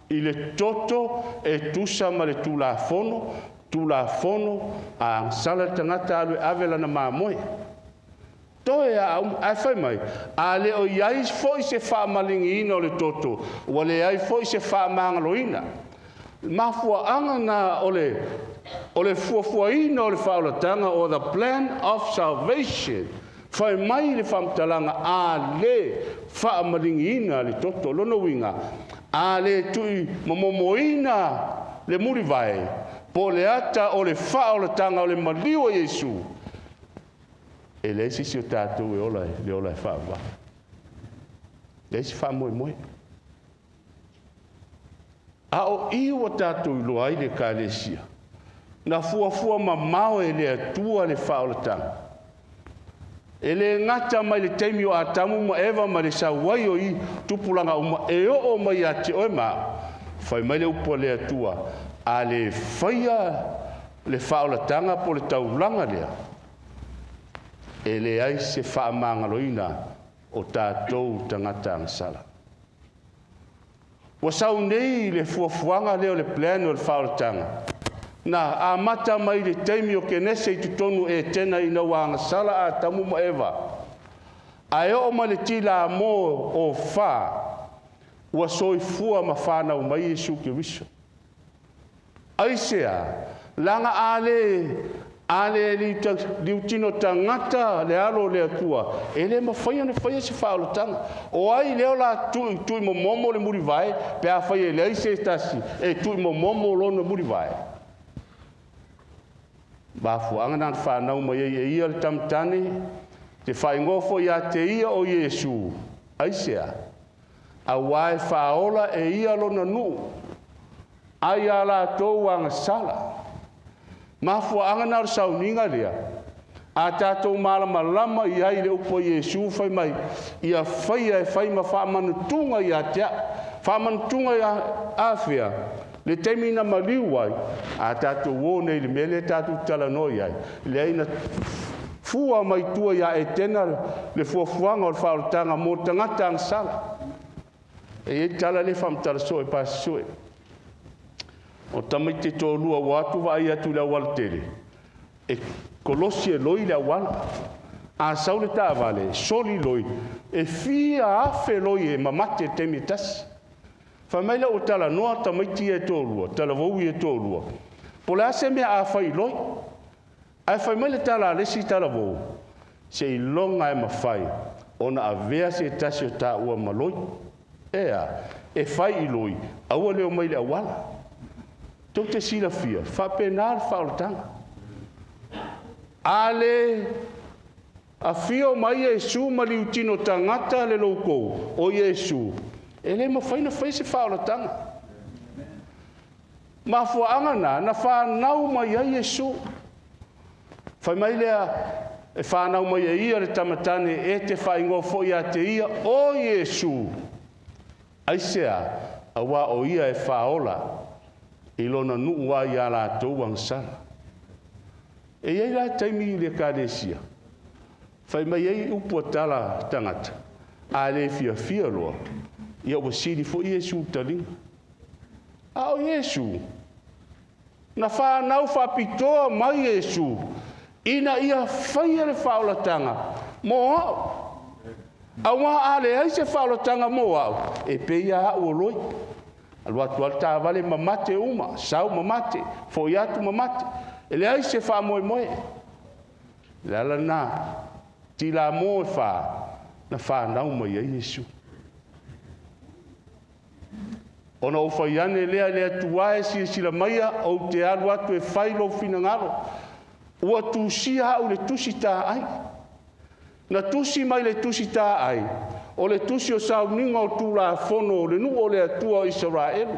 I le toto e tusa ma le tulafono, tulafono a sala tagata alu ave lana mamoe. Toe a ai fai mai, a le o iai foi se faamaligiina o le toto, ua le ai foi se faamagaloina. Mafuaaga na o le fuafuaina o le faaolataga o the plan of salvation. Fai mai le faamatalaga a le faamaligiina le toto lona uiga, a le tui momomoina le mulivae, po le ata o le faaolataga o le maliu o Iesu, e leai se isi o tatou e ola le ola e faavavau. Leai se faamoemoe. A o i ua tatou iloa ai le Ekalesia, na fuafua mamao e le Atua le faaolataga. E le gata mai le taimi o Atamu ma Eva ma le sauai o i tupulaga uma, e oo mai ia te oe ma au. Fai mai le upu a le Atua, a le faia le faaolataga po le taulaga lea, e leai se faamagaloina o tatou tagata agasala. Ua sau nei le fuafuaga lea o le plan o le faaolataga, na amata mai le taimi o Kenese i totonu e tena ina ua agasala Atamu ma Eva. Ae oo mai le tila mo o fa, ua soifua ma whanau mai Iesu Keriso. Aisea, laga a le liutino tagata le alo le Atua, e le mafai ona faia se faaolataga. O ai leo la tui momomo le mulivae, pe a fai e leai se tasi, e tui momomo lona mulivae. Mafuaaga na whanau mai ai e ia le tamatane, te whaingofo ia te ia o Iesu. Aisea, a wae whaola e ia lona nuu, ai a latou agasala. Mafuaaga na o le sauniga lea, a tatou malamalama i ai le upu a Iesu fai mai, ia faia e fai ma faamanutuga ia te au. Faamanutuga ia afea, le taimi na maliu ai, a tatou o nei le mea lea tatou talanoa i ai, lea ina fua mai tua ia Etena le fuafuaga o le faaolataga mo tagata agasala. E iai tala le faamatala soe pasisoe. O tamaiti tōlua ua atu vaai atu i le auala tele, e kolosi e loi le auala. A sau le taavale, soli loi, e fia afe loi e mamate taimi e tasi. Fai mai le ua talanoa tamaiti e tōlua, talavou e tōlua. Po le a se mea a fai loi. Ae fai mai le tala a le isi talavou, se iloga e mafai ona avea se tasi o tāua ma loi. Ea, e fai i loi, aua leo mai le auala. Tou te silafia, faapena le faaolataga. A le afio mai Iesu ma liutino tagata le loukou o Iesu, e le mafai na fai se faaolataga. Mafuaaga na whanau mai ai Iesu. Fai mai lea, e whanau mai e ia le tamatane e te whaingofo ia te ia o Iesu. Aisea, awa o ia e whaola, i lona nuu ai ia latou agasala. E iai la taimi i le Ekalesia, fai mai ai upu a tala tagata, a le fiafia loa, ia ua sili foi Iesu taliga. A o Iesu, na whanau whapitoa mai Iesu, ina ia faia le faaolataga mo au. Aua a le ai se faaolataga mo au, e peia au o loi. Alu atu al taavale mamate uma, sau mamate, foi atu mamate. E le ai se faamoemoe. Le ala na, tila mo e wha, na whanau mai ai Iesu. Ona o whaiane lea le atua e sila maia, o te alu atu e whai lo finangaro. Ua tusia au le tusi tā ai. Na tusi mai le tusi tā ai, o le tusi o sauniga o tulafono o le nuu o le Atua o Isaraelu.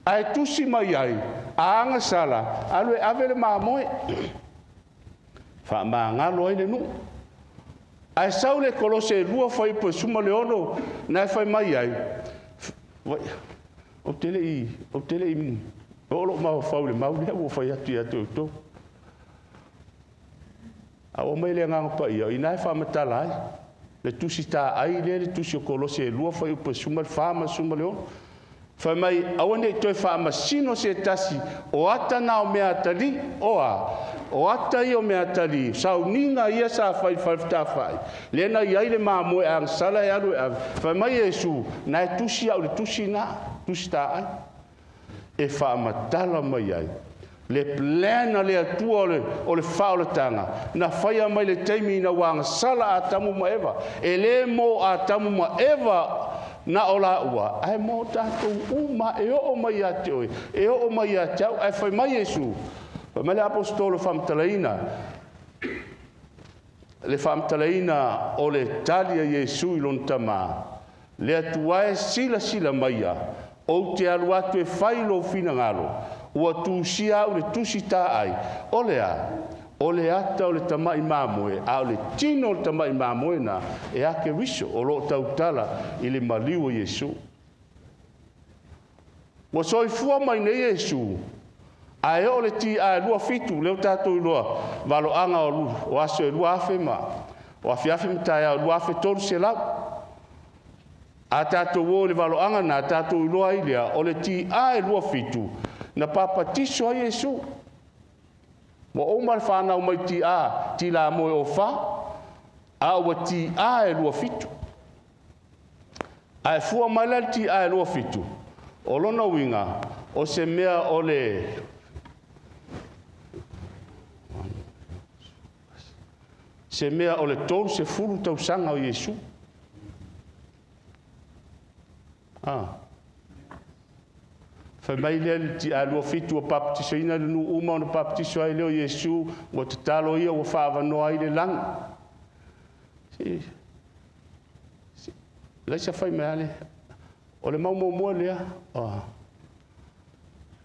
Ae tusi mai ai, a agasala, alu e ave le mamoe. Faamagalo ai le nuu. Ae sau le Kolose 2 fai po suma le ono, na e fai mai ai. O te le i, o lo mau fau le mau lea ua fai atu ia te outou. A o mai le agaga paia, ina e faamatala ai. Le tusi tā ai lea, le tusi o Kolose 2 fai upu suma le 4 ma suma le 6. Fai mai aua nei toe faamasino se tasi o ata na o mea atali oa o ata ia o mea atali sauniga ia sa fai fai le na iai le mamoe agasala e alu e ave. Fai mai Iesu na e tusi au le tusi na tusi ta ai e faamatala mai ai le plan a le Atua o le faaolataga na faia mai le taimi ina ua agasala Atamu ma Eva. E lē mo Atamu ma Eva na o la ua ae mo tatou uma e oo mai ia te oe e oo mai ia te au. Ae fai mai Iesu, fai mai le apostolo faamatalaina le faamatalaina o le tali a Iesu i lona tamā, le Atua e silasila maia ou te alu atu e fai lou finagalo ua tusia au le tusi taai o le a o le ata o le tama'i mamoe a o le tino o le tama'i mamoe na e ake riso o loo tautala i le maliu o Iesu. Ua soifua mai nei Iesu ae oo le ti a 27 leo tatou iloa valoaga o aso e 2000 ma o afiafi ma taeao 2300. A tatou o le valoaga na tatou iloa ai lea o le ti a e 27 na papatiso ai Iesu. Ua uma le whanau mai ti a, ti la moe o wha, a ua ti a e 27. A e fua mai la ti a e 27, o lona uiga, o se mea o le se mea o le 30 tausaga o Iesu. Ah. Fai mai lea le ti a 27 ua papatisoina le nuu uma ona papatiso ai lea o Iesu, ua tatalo ia ua faavanoa ai le lagi. Si, laisa fai mai ale, o le mau muamua lea,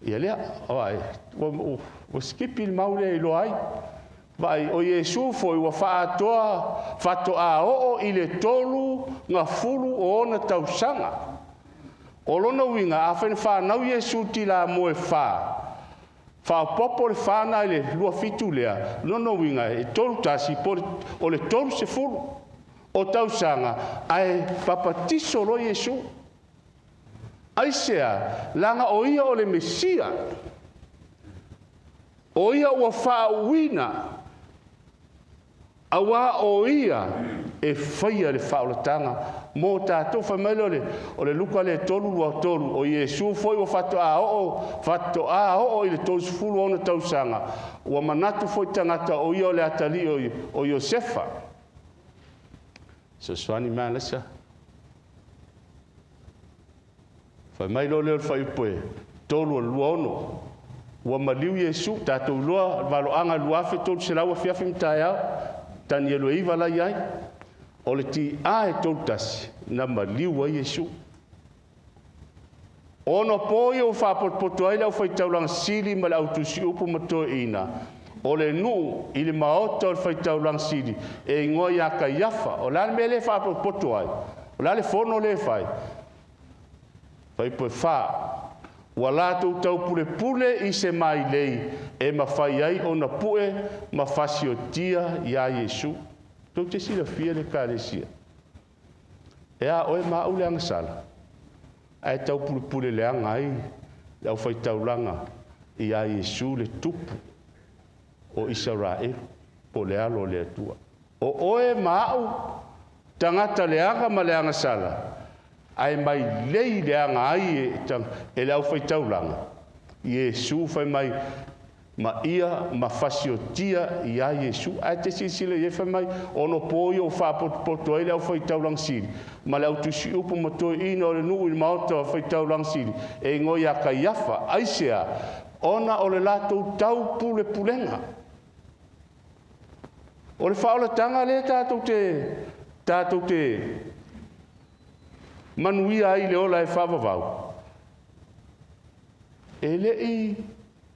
ia lea, ai, ua skipi le mau lea i loa ai. Vai, o Iesu foi ua faatoa fatoa oo i le 30 o ona tausaga. O lona uiga, a fai na whanau Iesu ti la moe wha, whaopopo le whana i le 27 lea, lona uiga e 31 po o le 30 o tausaga, ae papatiso lo Iesu. Aisea, langa o ia o le Mesia, o ia ua faauina, aua o ia e faia le faaolataga mo tatou. Fai mai le o le Luka le 3:23 o Iesu foi ua faatoa oo i le 30 ona tausaga, ua manatu foi tagata o ia o le atalii o Iosefa. Sosoani mai lasa. Fai mai lo leo le faiupu e 3:26 ua maliu Iesu tatou loa valoaga 2300 afiafi ma taeao tanielu e iva lai ai o le ti a e 31 na maliu ai Iesu. Ono po ia o whaapotopoto ai le au whaitaulanga sili ma le au tusi upu ma toeina. O le nuu i le maota o le whaitaulanga sili e ingoa ia Kaiafa. O la le mea le whaapotopoto ai. O la le fono le whai. Whaipo e wha. Ua lātou tau pule pule i se mai lei e mawhai ai o na pue ma fasiotia ia Iesu. Tau te sila fia le kalesia. E a oe maa ule angasala. Ae tau pule pule le anga ai le au whaitaulanga i a Iesu le tupu o Israel po le alo le atua. O oe maau tangata le anga ma le angasala. Ae mai lei le anga ai e le au whaitaulanga. Iesu whai mai ma ia ma fasiotia i a Iesu. Ae te sisile ie whai mai ono po ia o whaapotopoto ai le au whaitaulanga sili. Ma le au tusi upu ma toi ina o le nuu i le maota o whaitaulanga sili. E ngoi a Kaiafa, aisea, ona o le lātou tau pule pulenga. O le whaolatanga le tātou te manuia ai le ola e whaavavau. E le i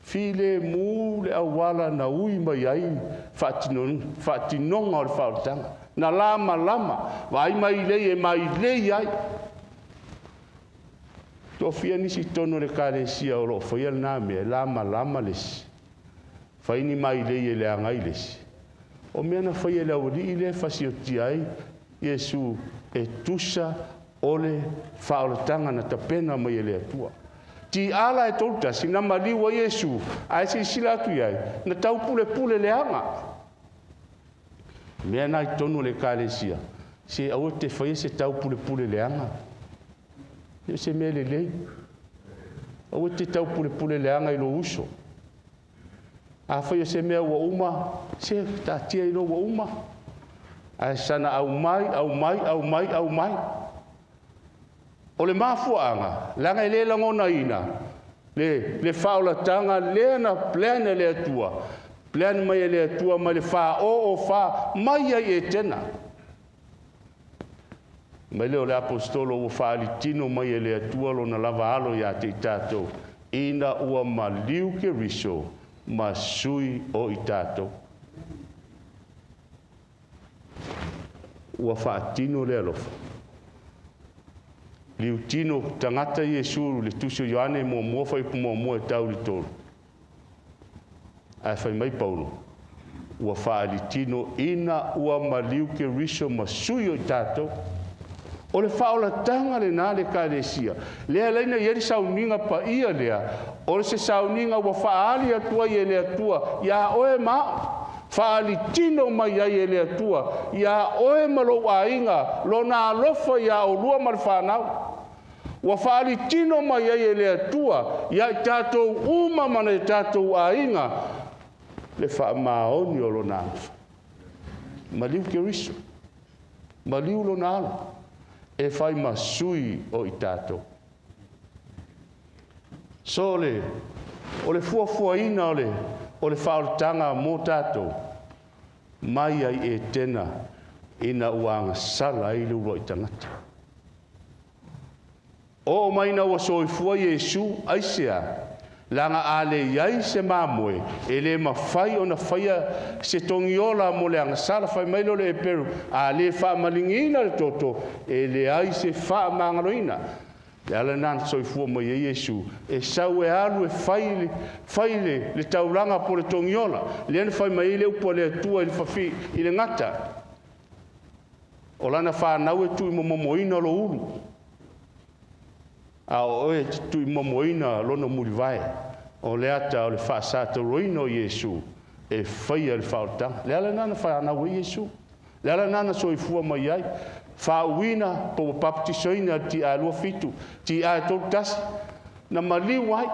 file mu le awala na ui mai ai whaatinonga o le whaolatanga. Na lama lama, vai mai lei e mai lei ai. Tō fia nisi tono le kalesia o loo whaia le nā mea, lama lama lesi. Whaini mai lei e le angai lesi. O mea na whaia le awali i le fasiotia ai, Iesu e tusa O le faaolataga na tapena mai e le Atua. Ti ala e tolu tasi, na maliu ai Iesu, ae silasila atu i ai, na taupulepule leaga. Mea na i totonu o le ekalesia, se aua e te faia se taupulepule leaga. E le o se mea lelei. Aua e te taupulepule leaga i lou uso. Afai o se mea ua uma, se taatia i lou ua uma. Ae sana aumai, aumai, aumai, aumai. O le mafuaaga, leaga e le lagonaina le faaolataga lea na plan e le Atua, plan mai e le Atua mai le 404 mai ai Etena. Mai lea o le aposetolo ua faalitino mai e le Atua lona lava alo ia te i tatou, ina ua maliu Keriso ma sui o i tatou. Ua faatino le alofa. Liutino tagata Iesu le tusi o Ioane muamua fuaiupu muamua e tau i le 3. Ae fai mai Paulo, ua faalitino ina ua maliu Keriso ma sui o i tatou. O le faaolataga lenā le Ekalesia. Lea laina i ai le sauniga paia lea, o se sauniga ua faaali atu ai e le Atua ia oe ma a'u. Faalitino mai ai e le Atua ia oe ma lou aiga, lona alofa ia olua ma le fanau. Ua faalitino mai ai e le Atua ia i tatou uma ma le tatou aiga le faamaoni o lona alofa. Maliu Keriso, maliu lona alo, e fai ma sui o i tatou. So o le fuafuaina o le faaolataga mo tatou, mai ai Etena ina ua agasala ai le uluai tagata. O mai na ua soifua Iesu aisea, laga a le iai se mamoe, e le mafai ona faia se togiola mo le agasala. Fai mai lea o le Eperu, a le faamaligiina le toto, e leai se faamagaloina. Le ala lena na soifua mai ai Iesu, e sau e alu e fai le taulaga po le togiola. Lea na fai mai ai le upu a le Atua i le fafi, i le gata. O lana whānau e tui momomoina lo ulu. A o oe te tui momoina lona mulivae. O le ata o le whaasatoroina o Iesu e whaia le whaotanga. Le ala nana whanau e Iesu. Le ala nana soifua mai ai. Whaauina po baptisoina ti a lua fitu, ti a tolu tasi. Na maliu ai,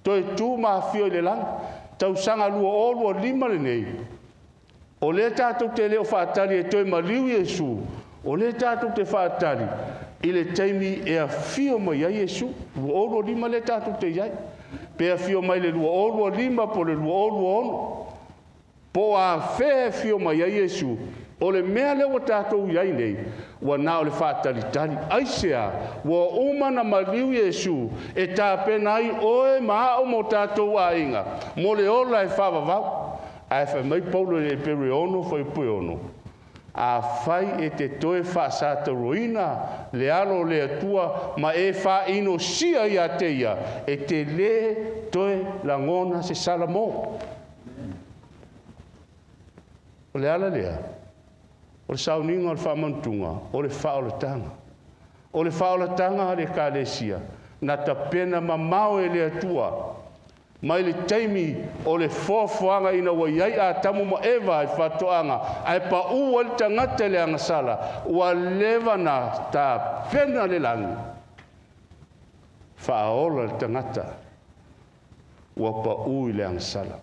toe tū maafio i le lagi. Tausaga 2025 lenei. O lea tātou te leo whaatali e toe maliu Iesu. O lea tātou te whaatali i le taimi e awhio mai ai Iesu. 2025 lea tātou te iai. Pe awhio mai le 2025 po le 2026. Po a whea whio mai ai Iesu. O le mea lea ua tātou iai nei, ua nā o le whaatalitali. Aisea, ua uma na maliu Iesu e tāpena ai oe ma ao mo tātou aiga, mo le ola e whaavavau. Ae whai mai Paulo le Epere ono whai pue ono. A whai e te toe whaasataroina le alo le Atua ma e whaino sia ia te ia e te le toe langona se salamo. O le ala lea, o le sauniga o le faamanutuga, o le faaolataga. O le faaolataga a le Ekalesia, na tapena mamao e le Atua, mai le taimi o le foafoaga ina ua iai Atamu ma Eva i faatoaga, ae paʻu ai le tagata i le agasala, ua leva na tapena le lagi. Faaola le tagata, ua paʻu i le agasala.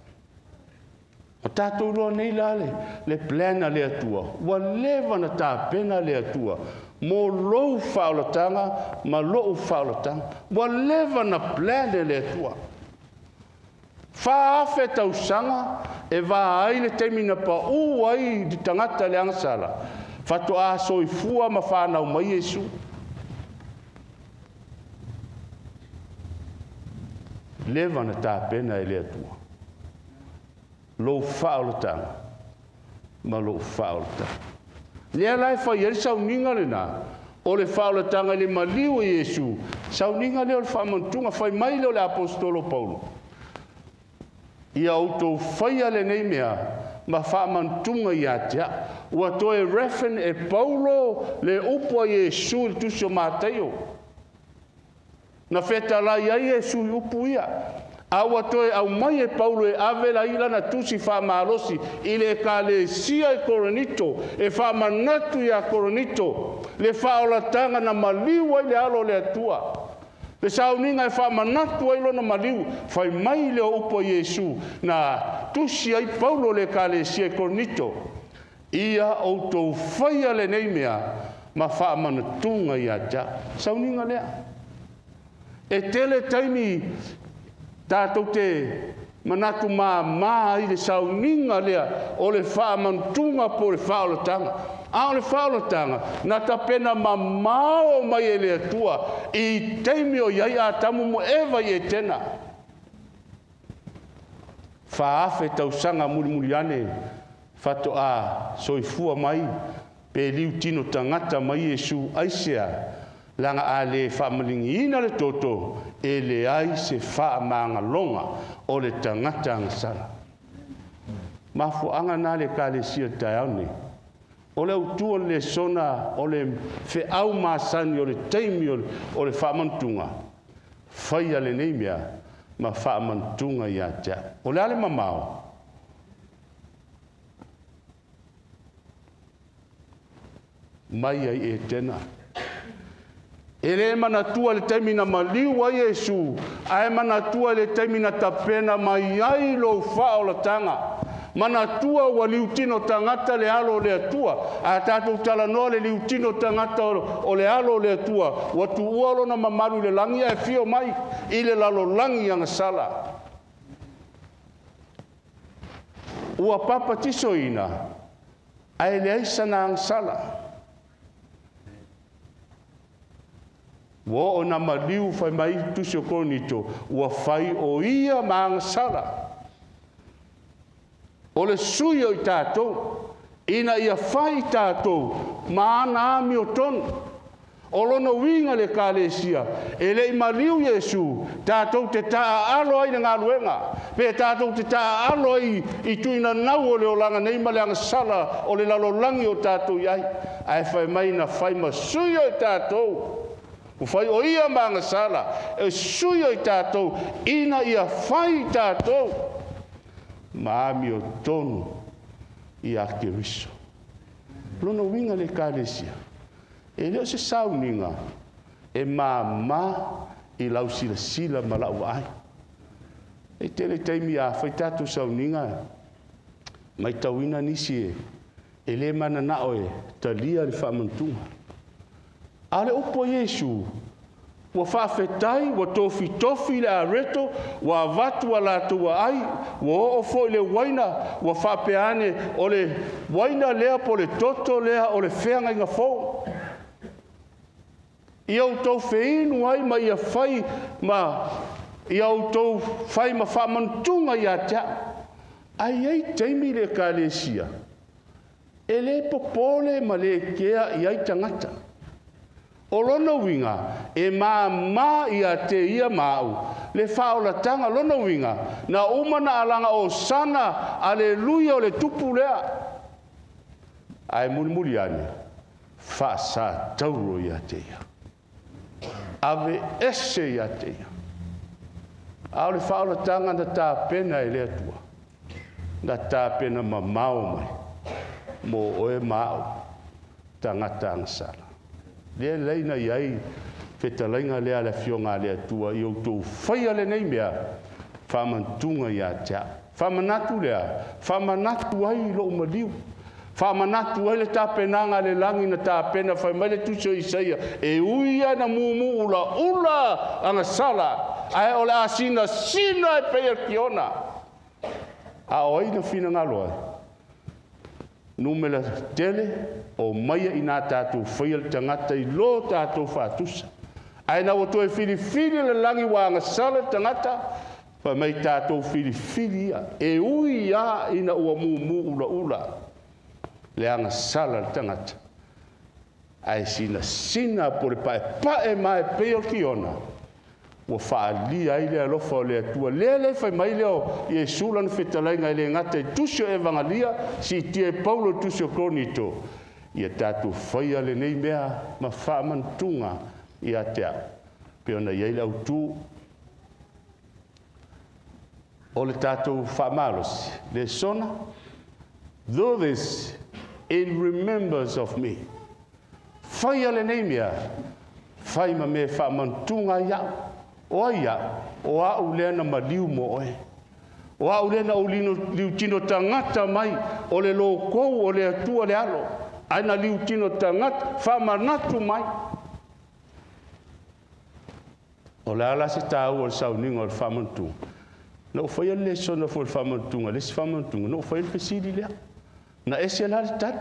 O tātou loa nei la le plan a le Atua, ua leva na tapena le Atua, mo lou faaolataga ma lou faaolataga. Ua leva na plan e le Atua. 4,000 tausaga e vā ai le taimi na paʻu ai le tagata le agasala. Faatoa soifua ma whanau mai Iesu. Leva na tapena e le Atua. Lou faaolataga ma lou faaolataga. Lea la e fai ai le sauniga lenā, o le faaolataga i le maliu o Iesu, sauniga lea o le faamanutuga, fai mai lea o le apostolo Paulo. Ia outou faia lenei mea, ma faamanatuga ia te a'u. Ua toe referen e Paulo le upu a Iesu i le tusi o Mataio. Na fetalai ai Iesu i upu ia. A ua toe aumai e Paulo e ave lai lana tusi faamalosi i le ekalesia i Korinito, e faamanatu iā Korinito le faaolataga na maliu ai le alo o le Atua. Le sauniga e faamanatu ai lona maliu, fai mai le o upu a Iesu, na tusi ai Paulo le ekalesia i Korinito, ia outou faia lenei mea ma faamanatuga ia te a'u. Sauniga lea. E tele taimi tatou te manatu māmā ai le sauniga lea o le faamanatuga po o le faaolataga. A o le faaolataga, na tapena mamao mai e le Atua i taimi o i ai Atamu ma Eva i Etena. 4,000 tausaga mulimuli ane faatoa soifua mai pe liutino tagata mai Iesu aisea laga a le faamaligiina le toto e leai se faamagaloga o le tagata agasala. Mafuaaga na le ekalesia taeao nei. O le autu o le lesona o le feau masani o le taimi o le faamanatuga, faia lenei mea ma faamanatuga ia te a'u. O le a le mamao? Mai ai Etena. E le manatua le taimi na maliu ai Iesu, ae manatua le taimi na tapena mai ai lou faaolataga. Manatua ua liutino tagata le alo o le Atua. A tatou talanoa le liutino tagata o le alo o le Atua, ua tuua lona mamalu i le lagi ae fio mai i le lalolagi agasala. Ua papatisoina, ae leai sana agasala. Ua oo na maliu fai mai tusi o Korinito, ua fai o ia ma agasala. O le sui o i tatou, ina ia fai i tatou ma ana amiotonu. O lona uiga le ekalesia, e le'i maliu Iesu, tatou te taaalo ai le galuega, pe tatou te taaalo ai i tuinanau o le olaga nei ma le agasala o le lalolagi o tatou i ai. Ae fai mai na fai ma sui o i tatou. Ua fai o ia ma agasala, e sui o i tatou, ina ia fai i tatou ma amiotonu ia Keriso. Lona uiga le ekalesia, e le o se sauniga e māmā i lau silasila ma lau vaai. E tele taimi a fai tatou sauniga, matauina nisi e le mananao e talia le faamanatuga. A le upu a Iesu, ua faafetai, ua tofitofi le areto, ua avatu a latou aai, ua oo foi le uaina, ua faapea ane, o le uaina lea po le toto lea o le feagaiga fou. Ia outou feinu ai ma ia fai ma ia outou fai ma faamanatuga ia te a'u. Ai ai taimi le ekalesia, e le popole ma le kea i ai tagata. O lona uiga, e māmā ia te ia mau, le faaolataga lona uiga, na uma na alaga o sana, aleluia o le tupu lea. Ae mulimuli ane, faasatauro ia te ia. Ave ese ia te ia. A o le faaolataga na tapena e le Atua, na tapena mamao mai, mo oe ma a'u, tagata agasala. Lea leina i ai fetalaiga lea a le afioga a le Atua i outou faia lenei mea faamanatuga ia te a'u. Faamanatu lea, faamanatu ai lou maliu. Faamanatu ai le tapenaga a le lagi na tapena fai mai le tusi o Isaia, e ui ia na mumu ulaula agasala, ae o le a sinasina e pei e kiona. A o ai na finagalo ai? Numera tele o maia i nā tātou faia le tagata i lo tātou faatusa. Ae na ua toe filifili le lagi ua agasala le tagata, fai mai tātou filifili ia. E ui ia ina ua mumu ulaula le agasala le tagata. Ae sinasina po le paepae ma e pei o kiona, Ua faalia ai le alofa o le Atua. Lea le fai mai lea o Iesu lana fetalaiga e le gata i tusi o Evagalia, siitia e Paulo i tusi o Korinito, ia tatou faia lenei mea ma faamanatuga ia te au. Pei ona i ai le autu o le tatou faamalosi, lesona, do this in remembrance of me. Faia lenei mea, fai ma mea faamanatuga ai au. O ai au, o au lea na maliu mo oe. O au lea na ou liutino tagata mai, o le lokou o le Atua le alo. Ai na liutino tagata, faamanatu mai. O le ala se tāua o le sauniga o le faamanatuga. Na ou faia le lesona foi o le faamanatuga, le isi faamanatuga, na ou faia le fesili lea. Na ese la le tali.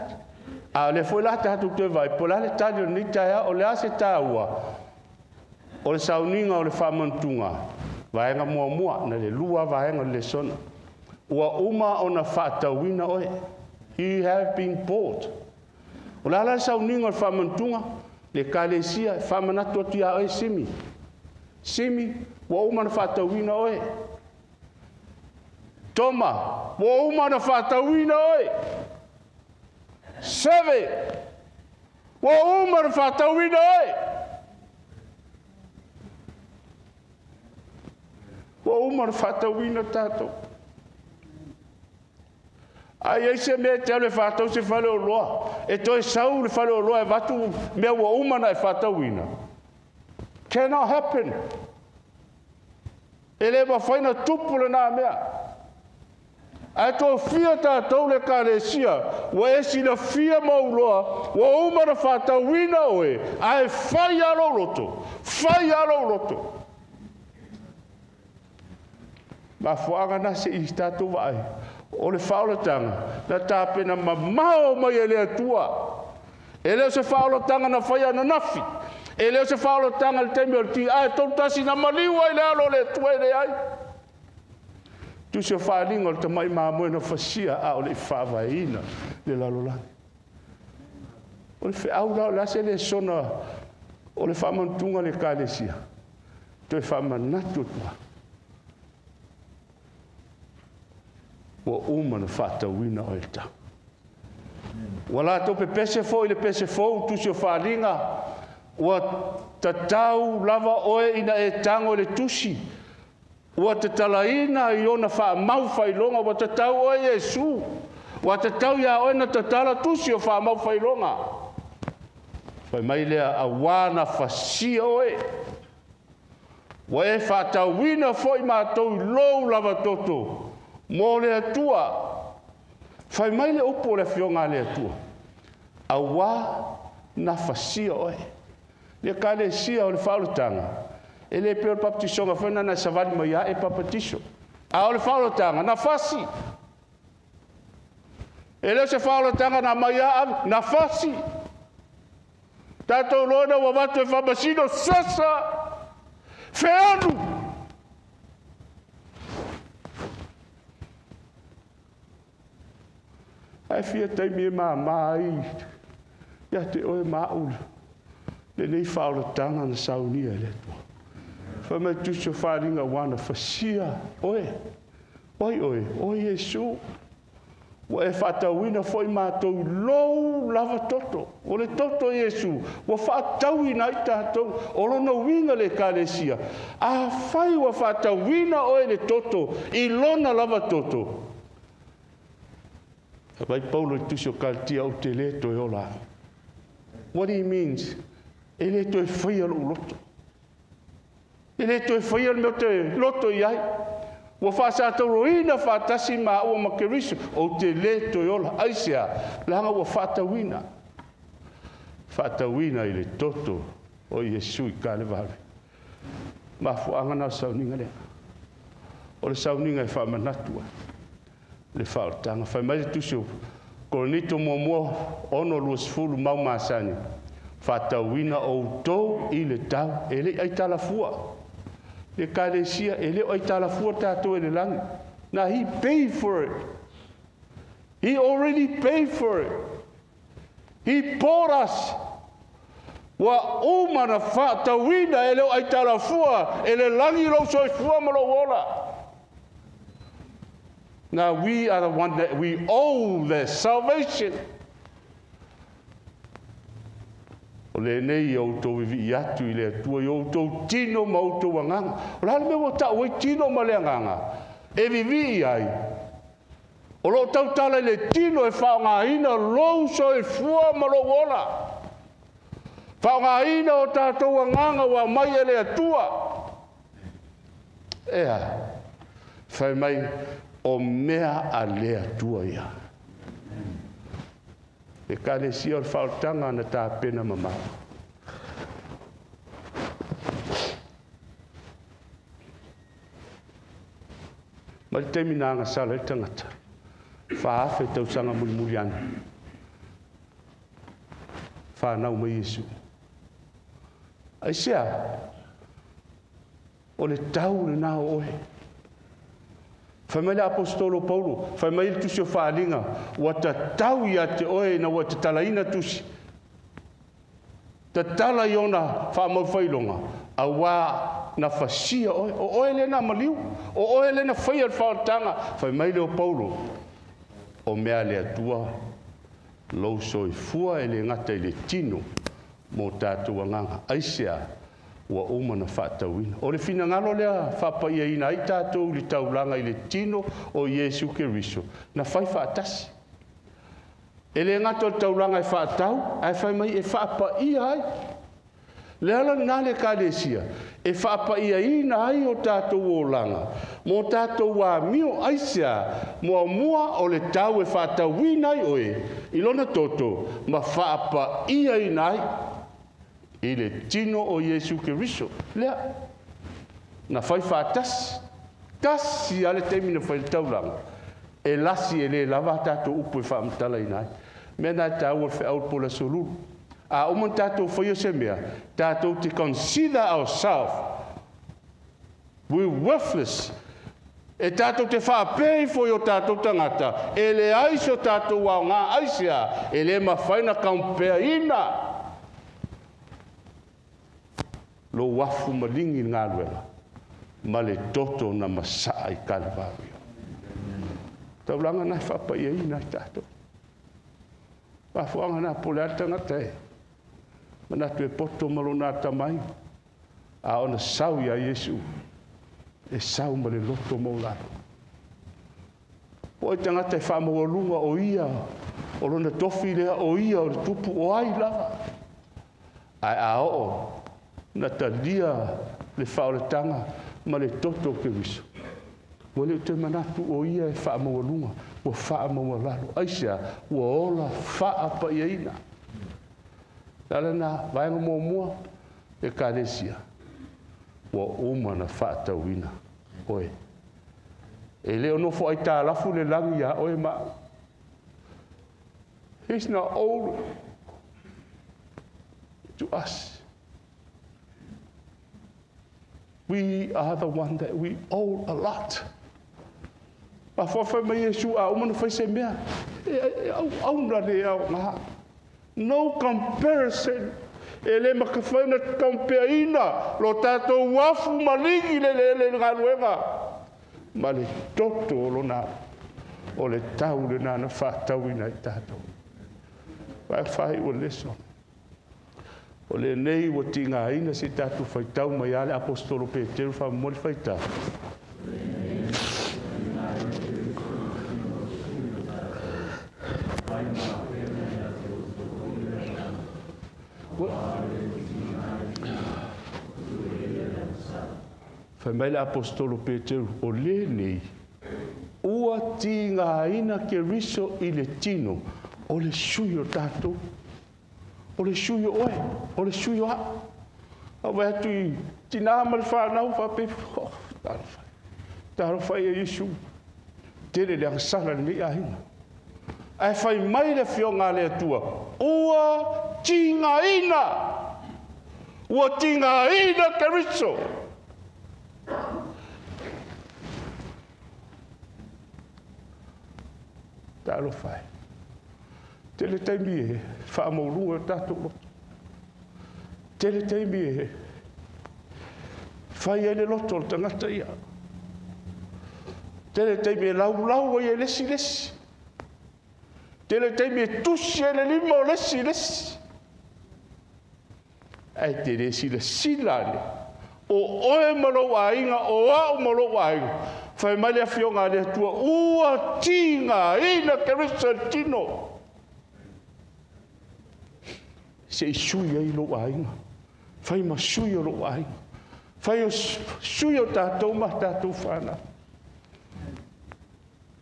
A o lea foi la tatou toe vaai, po o le a le tali o lenei taeao, o le a se tāua o le sauniga o le faamanatuga. Vaega muamua, na le lua vaega o le lesona. Ua uma ona faatauina oe. You have been bought. O le ala le sauniga o le faamanatuga, le ekalesia, e faamanatu atu ia oe Simi. Simi, ua uma ona faatauina oe. Toma, ua uma ona faatauina oe. Seve, ua uma ona faatauina oe. Ua uma ona faatauina tatou. Ai ai se mea te alu e faatau se fale o loa. E toe sau le fale o loa e avatu mea ua uma na e faatauina. Cannot happen. E le mafai na tupu lena mea. Ae tofia tatou le ekalesia, ua e silafia ma ou loa, ua uma na faatauina oe, ae fai lava lou loto, fai lava lou loto. Mafuaaga na se i tatou vaai, o le faaolataga na tapena mamao mai e le Atua. E le o se faaolataga na faia ananafi, e le o se faaolataga i le taimi o le ti, ae 31 na maliu ai le alo o le Atua e leai. Tusi o faaaliga o le tamai mamoe na fasia a o le i faavaeina le lalolagi. O le feau la o le a se lesona o le faamanatuga le ekalesia. Toe faamanatu atua. Ua uma na faatauina oe le tau. Ua latou pepese foi le pese fou tusi o faaaliga. Ua tatau lava oe ina e tago i le tusi. Ua tatalaina i ona faamau failoga, ua tatau oe Iesu. Ua tatau ia oe na tatala tusi o faamau failoga. Fai mai lea, auā na fasia oe. Ua e faatauina foi matou i lou lava toto mo le Atua. Fai mai le upu o le afioga a le Atua. Auā na fasia oe. Le ekalesia o le faaolataga, e le pei o le papatisoga foi na na savali mai a e papatiso. A o le faaolataga, na fasi. E le o se faaolataga na mai a ave, na fasi. Tatou loa na ua avatu e faamasino sasa, feanu. Ae fia taimi e māmā ai, ia te oe ma au, lenei faaolataga na saunia e le Atua. Fai mai tusi o faaaliga ua na fasia oe. Oi oe, o Iesu. Ua e faatauina foi matou lou lava toto. O le toto Iesu, ua faatauina ai tatou. O lona uiga le ekalesia. A fai ua faatauina oe le toto, i lona lava toto. Vai Paulo i tusi o Kalatia ou te le toe ola. What he means, e le toe faia lou loto. E le toe faia le mea o te loto i ai. Ua faasatauroina faatasi maua ma Keriso, ou te le toe ola. Aisea, leaga ua faatauina. Faatauina i le toto o Iesu i Kalevare. Mafuaaga na o le sauniga lea. O le sauniga e faamanatu ai le faaolataga. Fai mai le tusi o Korinito muamua 6:20 mau masani. Faatauina outou i le tau, e le i aitalafua. Le ekalesia, e le o aitalafua tatou e le lagi. Now he paid for it. He already paid for it. He bought us. Ua uma na faatauina e le o aitalafua e le lagi lou soifua ma lou ola. Now we are the one that we owe the salvation. O lenei o outou vivi atu i le Atua i outou tino ma outou agaga. O le a le mea ua ta'u ai tino ma le agaga e vivii ai. O loo tautala i le tino e faaaogāina lou soifua ma lou ola. Faaaogāina o tatou agaga ua mai e le Atua. Ea, fai mai o mea a le Atua ia. E kalesia o le faaolataga na tapena mamao. Mai le taimi na agasala ai le tagata, 4,000 tausaga mulimuli ane, whanau mai Iesu. Aisea, o le tau le nā o oe. Fai mai le apostolo Paulo, fai mai le tusi o faaaliga, ua tatau ia te oe na ua tatalaina tusi. Tatala i ona faamaufailoga, auā na fasia oe. O oe le na maliu, o oe le na faia le faaolataga. Fai mai le o Paulo, o mea le Atua, lou soifua e le gata i le tino mo tātou agaga. Aisea, ua uma na faatauina. O le finagalo lea faapaiaina ai tātou i le taulaga i le tino o Iesu Keriso, na fai faatasi. E le gata o le taulaga e faatau, ae fai mai e faapaia ai. Le ala lena le ekalesia, e faapaiaina ai o tātou olaga, mo tātou amio aisea, muamua o le tau e faatauina ai oe, i lona toto, ma faapaiaina ai i le tino o Iesu Keriso. Lea, na fai faatasi, tasi a le taimi na fai le taulaga, e lasi e le lava tātou upu e faamatalaina ai. Mea na tāua le feau po le solulu. A uma tātou whaia se mea, tātou te consider ourselves, we worthless. E tātou te whaapei fo i o tātou tangata, e le aiso tātou au ngā aisea, e le mawhaina kaumpeaina. Lo wafu malingi ngā luela, ma le toto na masaa i Kalvario. Taulanga nai whapaia i nai tātou. Wafuanga nā pole a tangata e. Manatu e poto malo nā tamai. A ona sau ia Iesu. E sau ma le loto maulalo. Po e tangata e whaamaualunga o ia. O lona tofi lea o ia o le tupu o ai lava. Ai a oo. Na talia le whaolatanga ma le toto ke wiso. Ua le te manatu o ia e whaamaualunga. Ua whaamaualalo. Aisea, ua ola whaapaiaina. Lala nā, vaenga muamua, e kalesia. Ua uma na whaatauina. Oe. E leo nofo ai tālafu le langi ia oe ma. He's not old to us. We are the one that we owe a lot. A whawhai mai Iesu a uma na whai se mea. E au au na le au ngā. No comparison. E le makawhai na kampeaina lo tātou wafu malingi le le le ngā luega. Ma le toto o lona o le tau le nana whātauina i tātou. Wai whai ua leso. O le nei ua tinga aina se tātou whaitau mai ale apostolo Peteru whamoli whaitau. Whai mai le apostolo Peteru, o le nei, ua tinga aina ke riso i le tino, o le sui o tātou, o le sui o oe, o le sui o a. A wai atu i tina ma le whanau, whape, oh, talo whai. Talo whai e Iesu, tere le angsala le nei ahina. Ai whai mai le fionga le atua, ua tinga ina, ua tinga ina ke riso. Talo whai. Te le taimi e whaamaulunga o tātou loto. Tele taimi e fai ai le loto o le tagata ia. Tele taimi e laulau ai e le isi le isi. Tele taimi e tusi ai le lima o le isi le isi. Ae te le silasila ane, o oe ma lou aiga, o au ma lou aiga. Fai mai le afioga a le Atua, ua tigaina Keriso i le tino. Se i sui ai lou aiga. Fai ma sui o lou aiga. Fai o sui o tatou ma tatou whanau.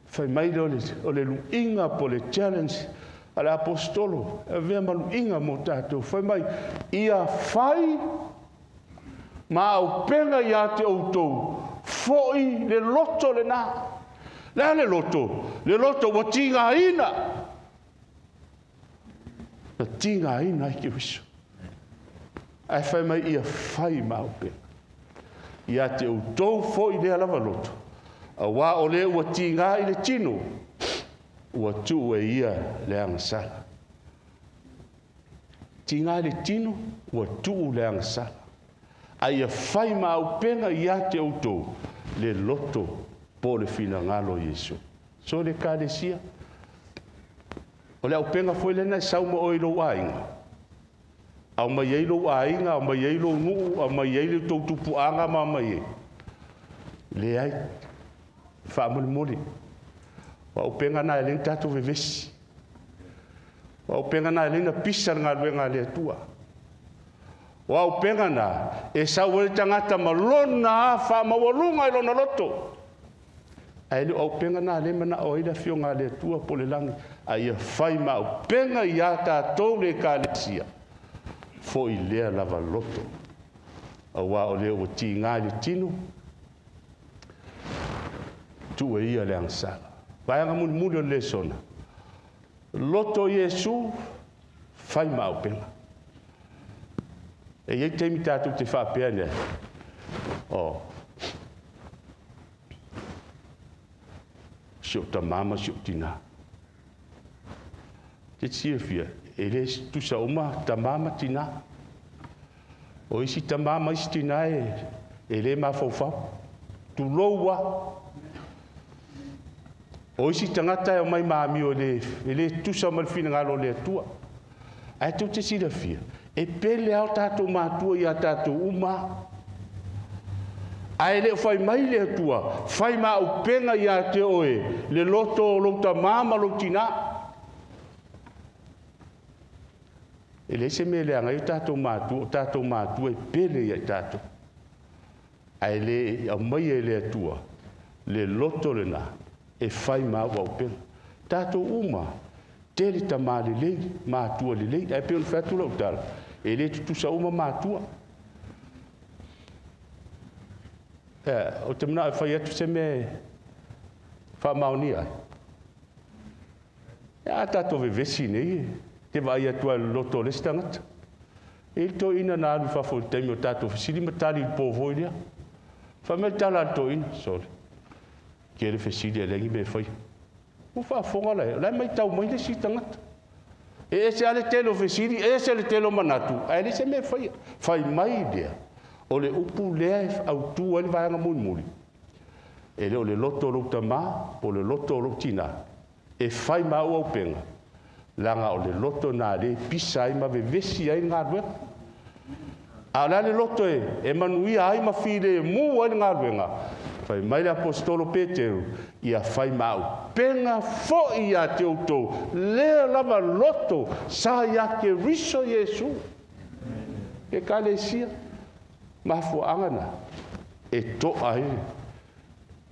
Fai mai le o le luiga po le challenge a le apostolo, e avea ma luiga mo tatou. Fai mai, ia fai ma auupega ia te outou, foi le loto lena. Le a le loto? Le loto ua tigaina. Na tigaina ai Keriso. Ae fai mai ia fai ma auupega. Ia te outou foi lea lava loto. Auā o le ua tiga i le tino, ua tuu e ia le agasala. Tiga i le tino, ua tuu le agasala. A ia fai ma auupega ia te outou, le loto po le finagalo Iesu. So le ekalesia. O le auupega foi lena e sau ma oe i lou aiga. Au mai ai lou aiga, au mai ai lou nuu, au mai ai le tou tupuaga ma mai ai. Leai, faamolemole. O auupega na e le tatou vevesi. O auupega na e le na pisa le galuega a le Atua. O auupega na e sau ai le tagata ma lona faamaualuga i lona loto. Ae le o auupega na le manao ai le afioga a le Atua po le lagi. A ia fai ma auupega ia tatou le ekalesia. Foi lea lava loto. Auā o le ua tiga i le tino, tuu e ia le agasala. Vaega mulimuli o le lesona. Loto Iesu, fai ma auupega. E iai taimi tatou te faapea nei. O, si o tamā ma si o tinā. Te silafia, e le tusa uma tamā ma tinā. O isi tamā ma isi tinā e le mafaufau. Tulou a. O isi tagata e o mai maamio e le tusa ma le finagalo o le Atua. Ae tou te silafia, e pele ao tatou matua ia tatou uma. Ae le o fai mai le Atua, fai ma auupega ia te oe, le loto o lou tamā ma lou tinā. E le se mea leaga ai o tatou matua e pele ia i tatou. Ae le aumaia e le Atua, le loto lena, e fai ma auupega. Tatou uma, tele tamā lelei, matua lelei. Ae pei ona fai atu lau tala, e le tutusa uma matua. O te manao e fai atu se mea faamaonia ai. A tatou vevesi nei, te vaai atu ai le loto o le isi tagata. E le toeaina na alu i fafo i le taimi o tatou fesili ma tali i le po foi lea. Fai mai le tala a le toeaina, sole, ke le fesili e leai ni mea e faia. Ua faafofoga la e, o la e matau mai le isi tagata. E ese lava le tele o fesili, ese le tele o manatu, ae leai se mea e faia. Fai mai lea, o le upu lea e autu ai le vaega mulimuli. E le o le loto o lou tamā, po o le loto o lou tinā, e fai ma au auupega, laga o le loto na le pisa ai ma vevesi ai le galuega. A o le a le loto e manuia ai ma filemu ai le galuega, fai mai le apostolo Peteru, ia fai ma auupega foi ia te outou, lea lava loto sa ia Keriso Iesu. Ekalesia, mafuaaga na, e to'a ai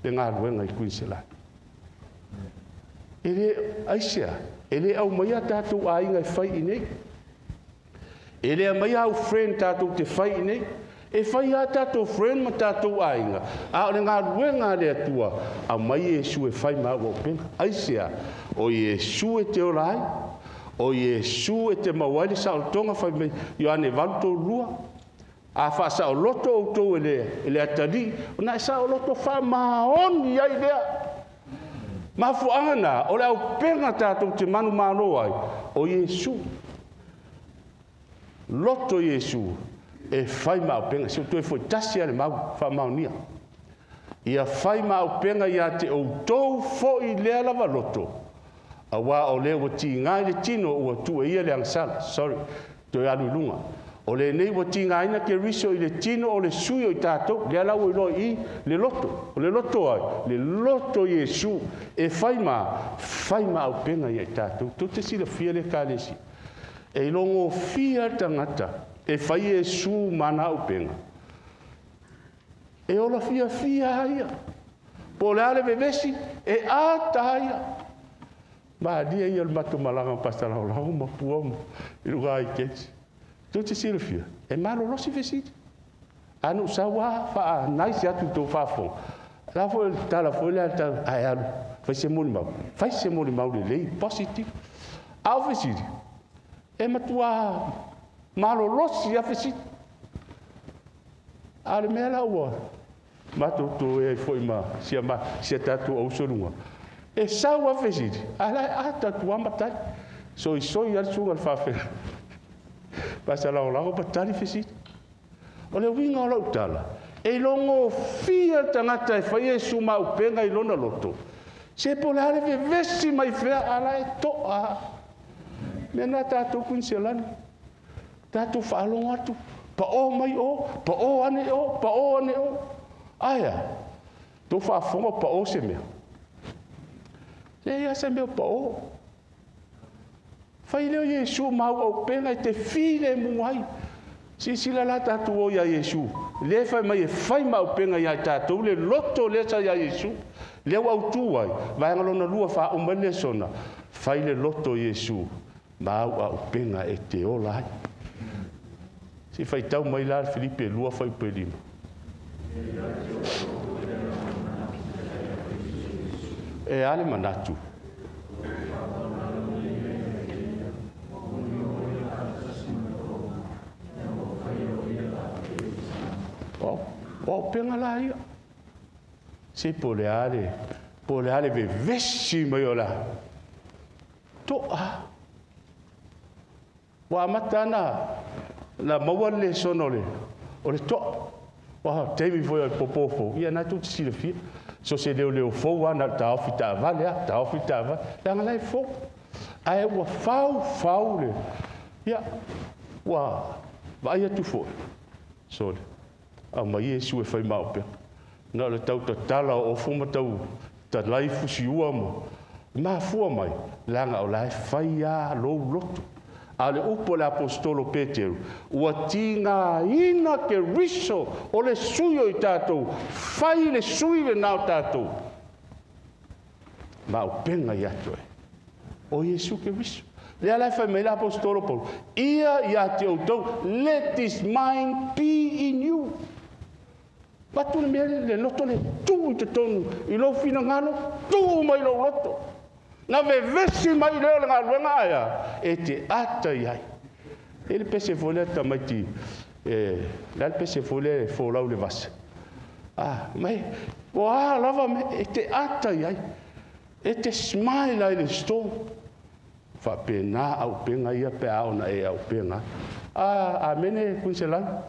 le galuega i Queensland. E le aisea, e le aumaia tatou aiga e fai i nei. E le aumaia au friend tatou te fai i nei. E fai a tatou friend ma tatou aiga. A o le galuega a le Atua, aumai Iesu e fai ma au auupega. Aisea, o Iesu e te ola ai, o Iesu e te maua ai le saolotoga fai mai Ioane 8:32. A faasaoloto outou e le atalii, ona e saoloto faamaoni ai lea. Mafuaaga na, o le auupega tatou te manumalo ai, o Iesu. Loto Iesu, E fai ma aupenga, se toe foi tasi ale mau, whaamaunia. Ia fai ma aupenga ia te outou foi lea lava loto. A wā o lea ua tingai le tino ua tu e ia le angsala. Sorry, toe alu lunga. O le nei ua tingaina ke riso i le tino o le sui o i tātou, lea lau iloa i le loto. O le loto ai, le loto Iesu, e fai ma aupenga ia i tātou. Tau te silafia le kalesi. E longo fia tangata, e fai Iesu mana aupenga. E ola fia fia ia. Po le ale vevesi, e ata ia. Ma dia ia le matu malanga pasala o lau ma pua mo, i luga ai kesi. Tau te silafia, e malolosi fesili. Anu sawa fa naisi atu tō whāfonga. La foi tala foi le tala ai alu. Fai se moli mau. Fai se moli mau le lei positive. Au fesili. E matua malolosi a fesili. A le mea la ua matou tō e foi ma sia ma sia tatu au solunga. E sawa fesili. Ala a tatu amatai. Soi soi al sunga le whawhenga. Pasa lao lao patari fesili. O le winga o lau tala. E longo fia tangata e fai e suma upenga i lona loto. Se po le ale vevesi mai fea ala e toa. Mea nā tātou kunselani. Tātou whaalongo atu. Pa o mai o, pa o ane o, pa o ane o. Aia, tō whaafonga pa o se mea. Le ia se mea pa o. Fai leo Iesu mau au penga i te file muai. Sisila la tātou o ia Iesu. Le fai mai e fai mau penga ia tātou, le loto le sa ia Iesu. Leo au tū ai, vaenga lona lua wha umane sona. Fai le loto Iesu, mau au penga e te ola ai. Si fai tau mai la Filipe lua fai pelima. E ale manatu. O penga la ia. Se po le ale vevesi mai o la. Toa. Wa matana la maua le sono le. O le toa. Wa teimi foi o popofo. Ia na tu te silafia. So se leo leo fou ana ta ofi ta vale a, ta ofi ta vale. Langa lai fou. Ae ua fau fau le. Ia ua vai atu foi. Sole. A mai Iesu e whai maupea. Nā le tau tatala o fuma tau talai fusi ua mo. Mā fua mai, langa o lai whai a lou loto. A le upo le apostolo Peteru, ua tinga ina ke riso o le suio i tātou, whai le sui le nao tātou. Maupenga i atu e. O Iesu ke riso. Le ala whai mai le apostolo Paulo, ia ia te outou, let this mind be in you. Patu le mea le loto le tū i te tonu, i lou whina ngalo, tū mai lou loto. Na vevesi mai leo le ngaluenga aia, e te ata i ai. E le pese fole tamaiti, e le pese fole fōlau le vasa. Ah, mai, o a lava me, e te ata i ai. E te smile ai le storm. Whapena au penga ia pe au na e au penga. Ah, amene kunselan.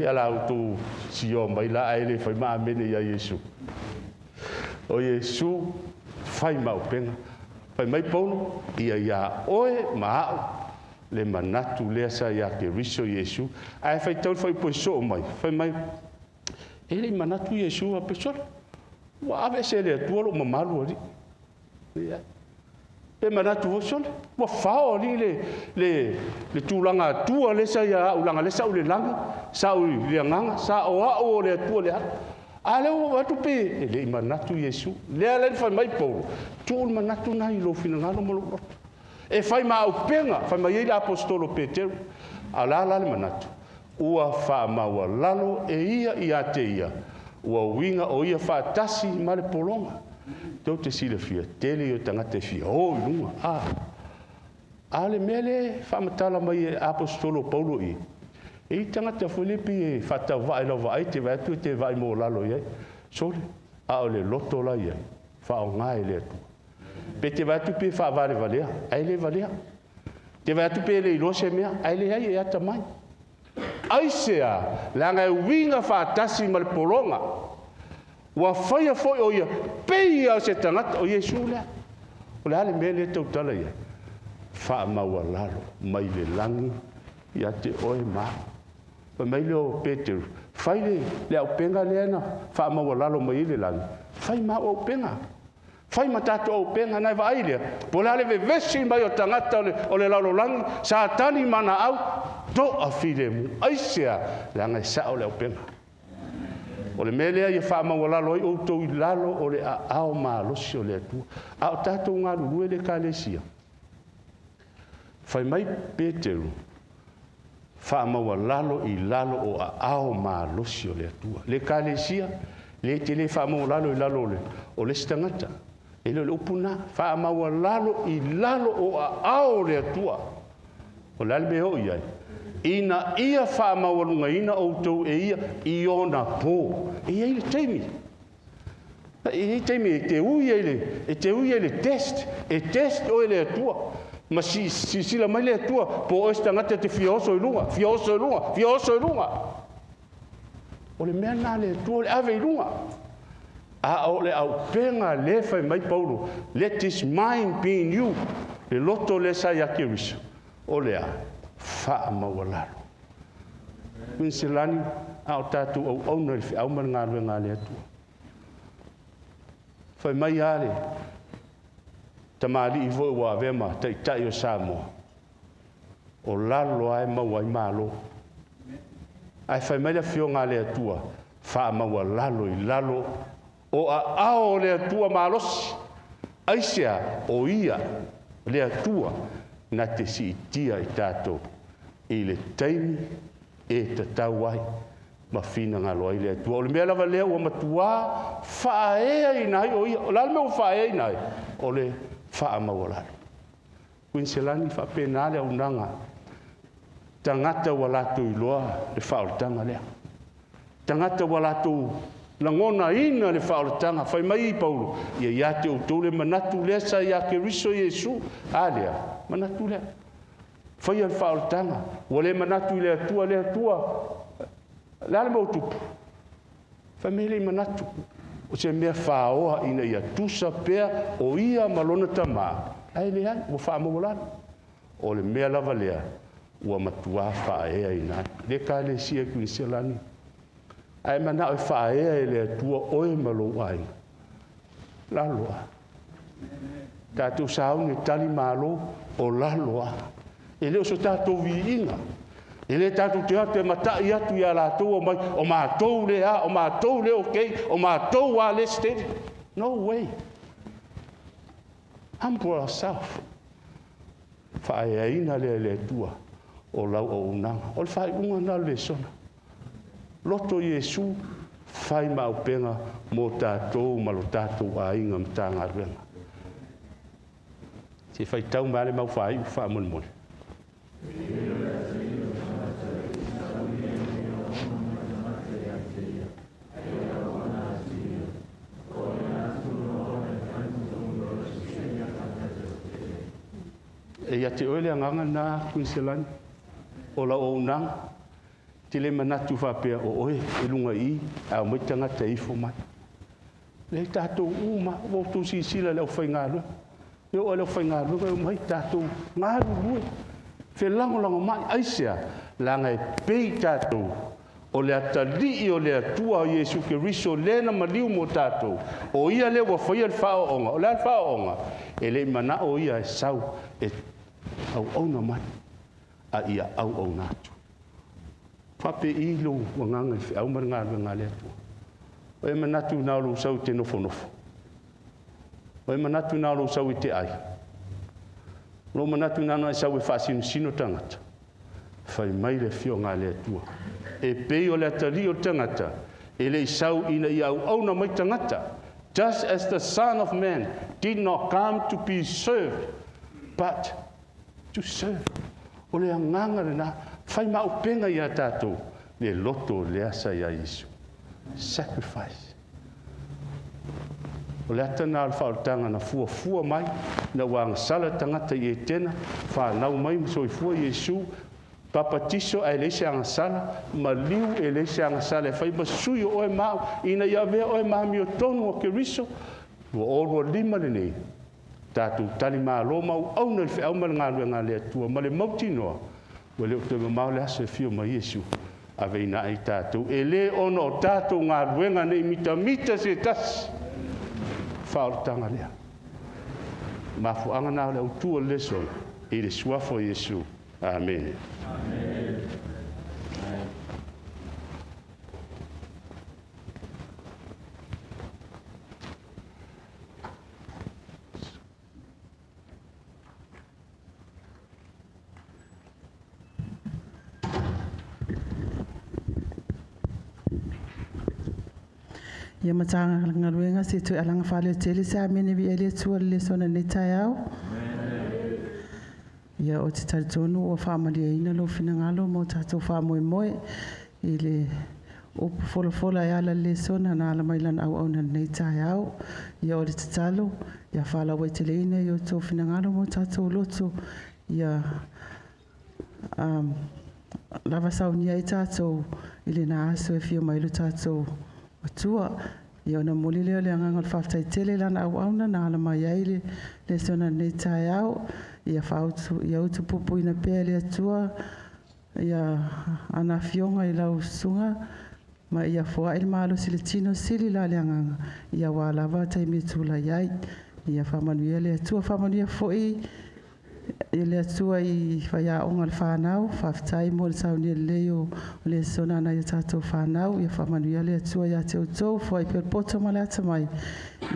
Ia la autu sio mai la aele whai ma amene ia Iesu. O Iesu whai ma upenga. Whai mai pono ia ia oe ma au le manatu lea sa ia ke riso Iesu. Ae whai tau whai poe so mai. Whai mai e le manatu Iesu a pesora. Ua ave se le atua lo mamalu ari. Ia. Pe manatu o sole, ua whao ni le tūlanga atua le sa ia au langa le sa u le langa, sa u le anganga, sa o au o le atua le atu. A le ua atu pe, e le i manatu Iesu. Le ala whai mai pōro, tū le manatu nai lo whina ngalo ma lo loto. E whai ma au penga, whai mai ei le apostolo Peteru, a la la le manatu. Ua wha maua lalo e ia i a te ia, ua winga o ia whaatasi ma le polonga. Tau te silafia, tele i o tangata e fia, o i lunga, a. A le mea le whaamatala mai e apostolo Paulo i. E i tangata Filipi e whatau vai lau vai, te vai atu e te vai mō lalo i ai. Sole, a o le loto la i ai, whao ngā e le atua. Pe te vai atu pe whaavale valea, ai le valea. Te vai atu pe le iloa se mea, ai le ai e ata mai. Aisea, leaga e uiga faatasi ma le pologa. Ua faia foi o ia, pei o se tagata, o Iesu lea. O le a le mea lea e tautala i ai? Faamaualalo mai le lagi ia te oe ma au. Fai mai lea o Peteru, fai le auupega lea na faamaualalo mai ai le lagi, fai ma au auupega. Fai ma tatou auupega, na e vaai lea, po o le a le vevesi mai o tagata o le lalolagi, Satani ma ana au, to'a filemu. Aisea, leaga e sa'o le auupega. O le mea lea ia faamaualalo ai outou i lalo o le aao malosi o le Atua. A o tatou galulue le Ekalesia. Fai mai Peteru, faamaualalo i lalo o aao malosi o le Atua. Le Ekalesia, le te le faamaualalo i lalo o le isi tagata. E le o le upu lena. Faamaualalo i lalo o aao o le Atua. O le a le mea o i ai? Ina ia faamaualugaina outou e ia i ona po. E i ai le taimi. E i ai taimi e te ui ai le, e te ui ai le test. E test oe le Atua. Ma sisila mai le Atua, po o se tagata te fia oso i luga, fia oso i luga, fia oso i luga. O le mea na le Atua, o le ave i luga. A o le auupega le fai mai Paulo, let this mind be in you. Le loto le sa ia Keriso. O le a, faamaualalo. Kuiniselani, a o tatou auauna i le feau ma le galuega a le Atua. Fai mai lava le tamalii foi ua avea ma taitai o Samoa, o lalo lava e maua ai malo. Ae fai mai le afioga a le Atua, faamaualalo i lalo o aao o le Atua malosi. Aisea, o ia le Atua na te siitia i tatou i le taimi e tatau ai ma finagalo ai le Atua. O le mea lava lea ua matuā faaeaina ai o ia. O le a le mea ua faaeaina ai? O le faamaualalo. Kuiniselani, faapena le auaunaga. Tagata ua latou iloa le faaolataga lea. Tagata ua latou lagonaina le faaolataga. Fai mai Paulo, ia ia te outou le manatu lea sa ia Keriso Iesu. A lea, manatu lea. Faia le faaolataga. Ua le manatu i le Atua, le Atua. Le a le mea ua tupu? Fai mai le manatu. O se mea fāoa ina ia tusa pea o ia ma lona tamā. Ae leai, ua faamaualalo. O le mea lava lea, ua matuā faaeaina ai. Le Ekalesia Kuiniselani. Ae manao e faaea e le Atua oe ma lou aiga. Lalo a. Tatou sauni e tali malo, o lalo a. E le o so tatou viiga. E le tatou te atu e matai atu ia latou o mai, o matou le a, o matou le okay, o matou a le steady. No way. Humble ourselves. Faaeaina lea e le Atua o lau auaunaga. O le faaiuga na o le lesona. Loto Iesu, fai ma auupega mo tatou ma lo tatou aiga ma Matagaluega. Se faitau mai le mau faaiu faamolemole. E ia te oe le agaga na Kuiniselani, o lau auaunaga, te le manatu faapea o oe e luga i, a o mai tagata e ifo mai. Le tatou uma, ua outou silasila i le aufaigaluega. E oo i le aufaigaluega e omai tatou galulue, felagolago mai, aisea, leaga e pei tatou o le atalii o le Atua o Iesu Keriso lea na maliu mo tatou. O ia lea ua faia le faaooga. O le a le faaooga? E le i manao ia e sau e auauna mai, a ia auauna atu. Faapei lou agaga i le feau ma le galuega a le Atua. O e manatu na o lou sau i te nofonofo. O e manatu na o lou sau i te ai. O lou manatu na e sau e faasinosino tagata. Fai mai le afioga a le Atua. E pei o le atalii o le tagata, e le i sau ina ia auauna mai tagata. Just as the Son of Man did not come to be served, but to serve. O le agaga lena, fai ma auupega ia tatou, le loto lea sa ia Iesu. Sacrifice. O le ata na o le faaolataga na fuafua mai, na ua agasala tagata i Etena, whanau mai ma soifua Iesu, Papatiso ae leai se agasala, maliu e leai se agasala e fai ma sui o oe ma au, ina ia avea oe ma amiotonu o Keriso. 2025 lenei, tatou talimalo ma auauna i le feau ma le galuega a le Atua ma le mautinoa, ua le o toe mamao le aso e fio mai Iesu, aveina ai tatou. E lē ona o tatou galuega nei mitamita se tasi, faaolataga lea. Mafuaaga na o le autu o le lesona, i le suafa o Iesu. Amene. Ia Matagaluega se toe alaga faaleo se amene vi ele tua le lesona nei taeao. Ia o te talitonu ua faamaliaina lou finagalo mo tatou faamoemoe i le upu folafola e ala i le lesona na ala mai lana auauna i lenei taeao. Ia o le tatalo, ia faalauaiteleina i o outou finagalo mo tatou loto, ia lava saunia ai tatou i lena aso e fia mai lo tatou Atua. Ia ona momoli lea o le agaga o le faafetai tele i lana auauna na ala mai ai le lesona i lenei taeao. Ia fautu, ia utupupuina pea e le Atua, ia ana afioga i lau susuga, ma ia foai le malosi i le tino sili la le agaga, ia aua lava taimi e tulai ai. Ia faamanuia le Atua, faamanuia foi i le Atua i faiaoga o le fanau, faafetai mo le saunia lelei o lesona a nai o tatou fanau. Ia faamanuia le Atua ia te outou, foai pea le poto ma le atamai,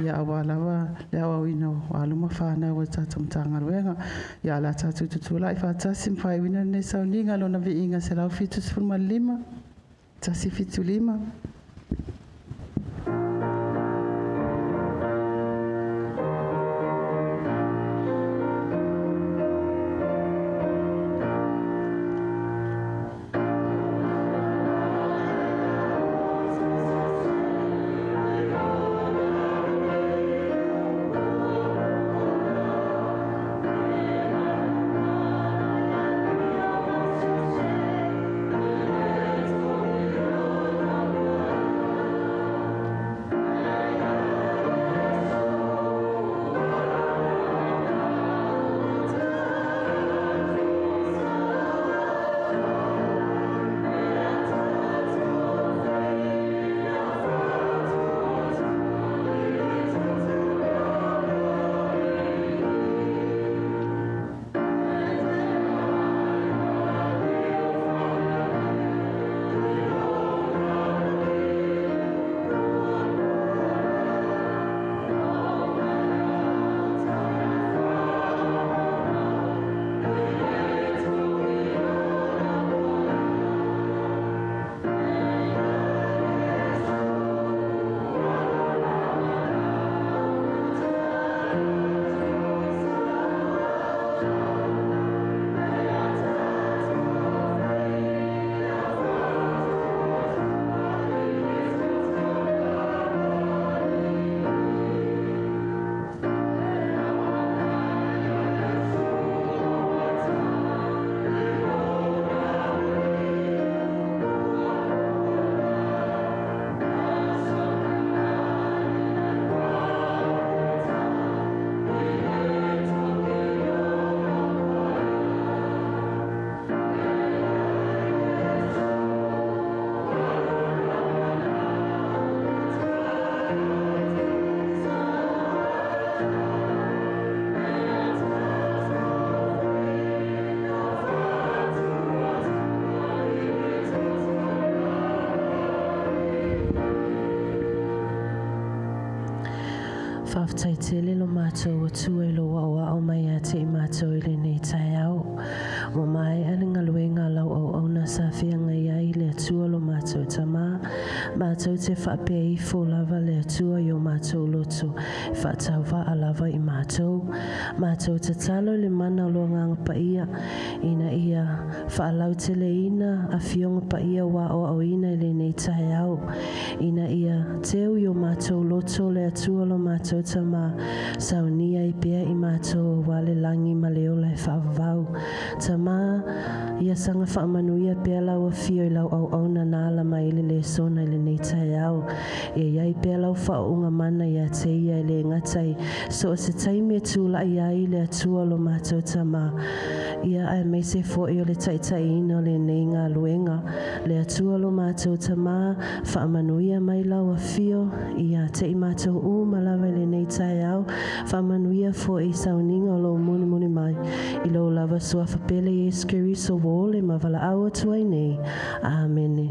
ia aua lava le aoaoina o alo ma fanau a le tatou Matagaluega. Ia o le a tatou tutulai faatasi ma faaiuina lenei sauniga Lona viiga 175, 175. Faafetai tele lo matou Atua i lou aoao mai ia te i matou i lenei taeao. Ua maea le galuega a lau auauna sa feagai ai le Atua lo matou Tamā. Matou te faapea ifo lava le Atua i o matou loto, e faatauvaa lava i matou. Matou tatalo i le mana o lo Agaga Paia, ina ia faalauteleina afioga paia ua aoaoina i lenei taeao, ina ia teu i o matou loto le Atua lo matou Tamā, saunia ai pea i matou auā le lagi ma le ola e faavavau. Tamā, ia saga faamanuia pea lau Afio i lau auauna na ala mai ai le lesona i lenei taeao. Ia i ai pea lau faauuga mana iā te ia e lē gata i so o se taimi e tula'i ai le Atua lo matou Tamā, ia aemaise fo'i o le taita'iina o lenei galuega. Le Atua lo matou Tamā, faamanuia mai lau Afio ia te i matou uma lava i lenei taeao. Faamanuia fo'i i sauniga o lou mulimuli mai i lou lava Suafa pele Iesu Keriso ua ole ma valaau atu ai nei. Amene.